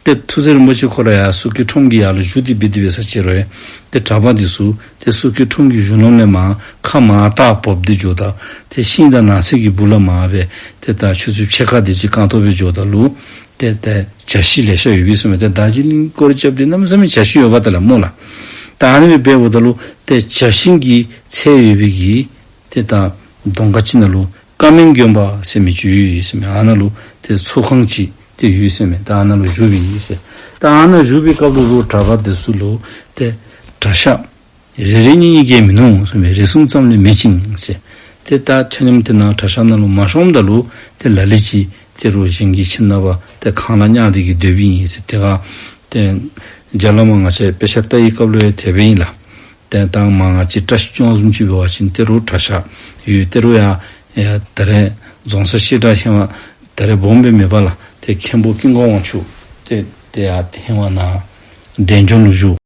ཏེ་ཐུགས་སྲས་རིན་པོ་ཆེ་ཁོ་ར་ཡར་སུ་ཀའི་ཁྲོམ་གྱི་ཡར་ལུ་བཞུགས་ཏེ་འབད་དེ་འབད་ས་ཅིག་རུང་ཡང་ཏེ་གྲྭ་པ་འདི་ཚུ་ཏེ་སུ་ཀའི་ཁྲོམ་གྱི་གཞུང་ལམ་ལས་མར་ཁ་མར་ལྟ་འབབ་སྟེ་འགྱོཝ་ད་ཏེ་ཤིང་དང་ནགས་ཚལ་གྱི་སྦུག་ལས་མར་སྦེ་ཏེ་ད་ཆུ་ཚོད་ཕྱེད་ཀ་དེ་ཅིག་རྐང་ཐང་སྦེ་འགྱོཝ་ད་ལུ་ཏེ་ཏེ་བྱ་ཤིང་ལེ་ཤ་ཡོད་པས་ཟེར་མས། ཏེ་དར་ཇི་ལིང་སྐོར་ར་རྐྱབ་སྟེ་གནམ་མེད་ས་མེད་བྱ་ཤིང་ཡོདཔ་ད་ལགས་སྨོ་ལགས། ད་ཨ་ནི་སྦེ་འབདཝ་ད་ལུ་ཏེ་བྱ་ཤིང་གི་ཚལ་ཡོད་པའི་གི་ཏེ་ད་གདོང་ཁ་ཅིག་ནང་ལུ་ཀ་མན་དགོན་པ་ཟེར་མི་ཅིག་ཡོད་ཟེར་མས། ཨ་ནཱ་ལུ་ཏེ་ཚོགས་ཁང་ཅིག་ཏེ་ཡོད་ཟེར་མས། ད་ཨ་ནཱ་ལུ་བཞུགས་པའི་ཨིན་ཟེར། ད་ཨ་ནཱ་བཞུགས་པའི་སྐབས་ལུ་ལུ་གྲྭ་པ་འདི་ཚུ་ལུ་ཏེ་གྲྭ་ཤག་རེ་རེ་གཉིས་གཉིས་ཀྱིས་མིན་ནུག་ཟེར་མས། རེ་ཟུང་ཙམ་ལས་མེད་ཅིང་ཟེར། ཏེ་ད་ཆ་མཉམ་ཏེ་ནཱ་གྲྭ་ཤག་ནང་ལུ་མ་ཤོངམ་ད་ལུ་ཏེ་ལ་ལུ་ཅིག་ཏེ་རོགས་གཞན་གྱི་ཁྱིམ་ནང་པ་ཏེ་ཁང་གླ་གཉེར་འདི་གིས་སྡོད་པའི་ཨིན་ཟེར། ཏེ་ག་ཏེ་རྒྱ་ལས་མར་ང་བཅས་དཔེ་ཆ་ལྟ་བའི་སྐབས་ལུ་ཡང་དེ་སྦེ་ཨིན་ལགས། ཏེ་ད་མར་ང་བཅས་བཀྲ་ཤིས་ལྗོངས་བཟུམ་ཅིག་འབད་བ་ཅིན་ཏེ་རོགས་གྲྭ་ཤག་ཡོད། ཏེ་རོགས་ཡར་ཡར་ད་རེས་རྫོང་སར་བཤད་གྲྭ་ཧེ་མ་ད་རེས་སྦོམ་སྦེ་མེད་པ་ལགས། ཏེ་མཁན་པོ་ཀུན་དགའ་དབང་ཕྱུག་ཏེ་ཏེ་ཡར་ཧེ་མ་ནཱ་འབྲས་ལྗོངས་ལུ་བཞུགས།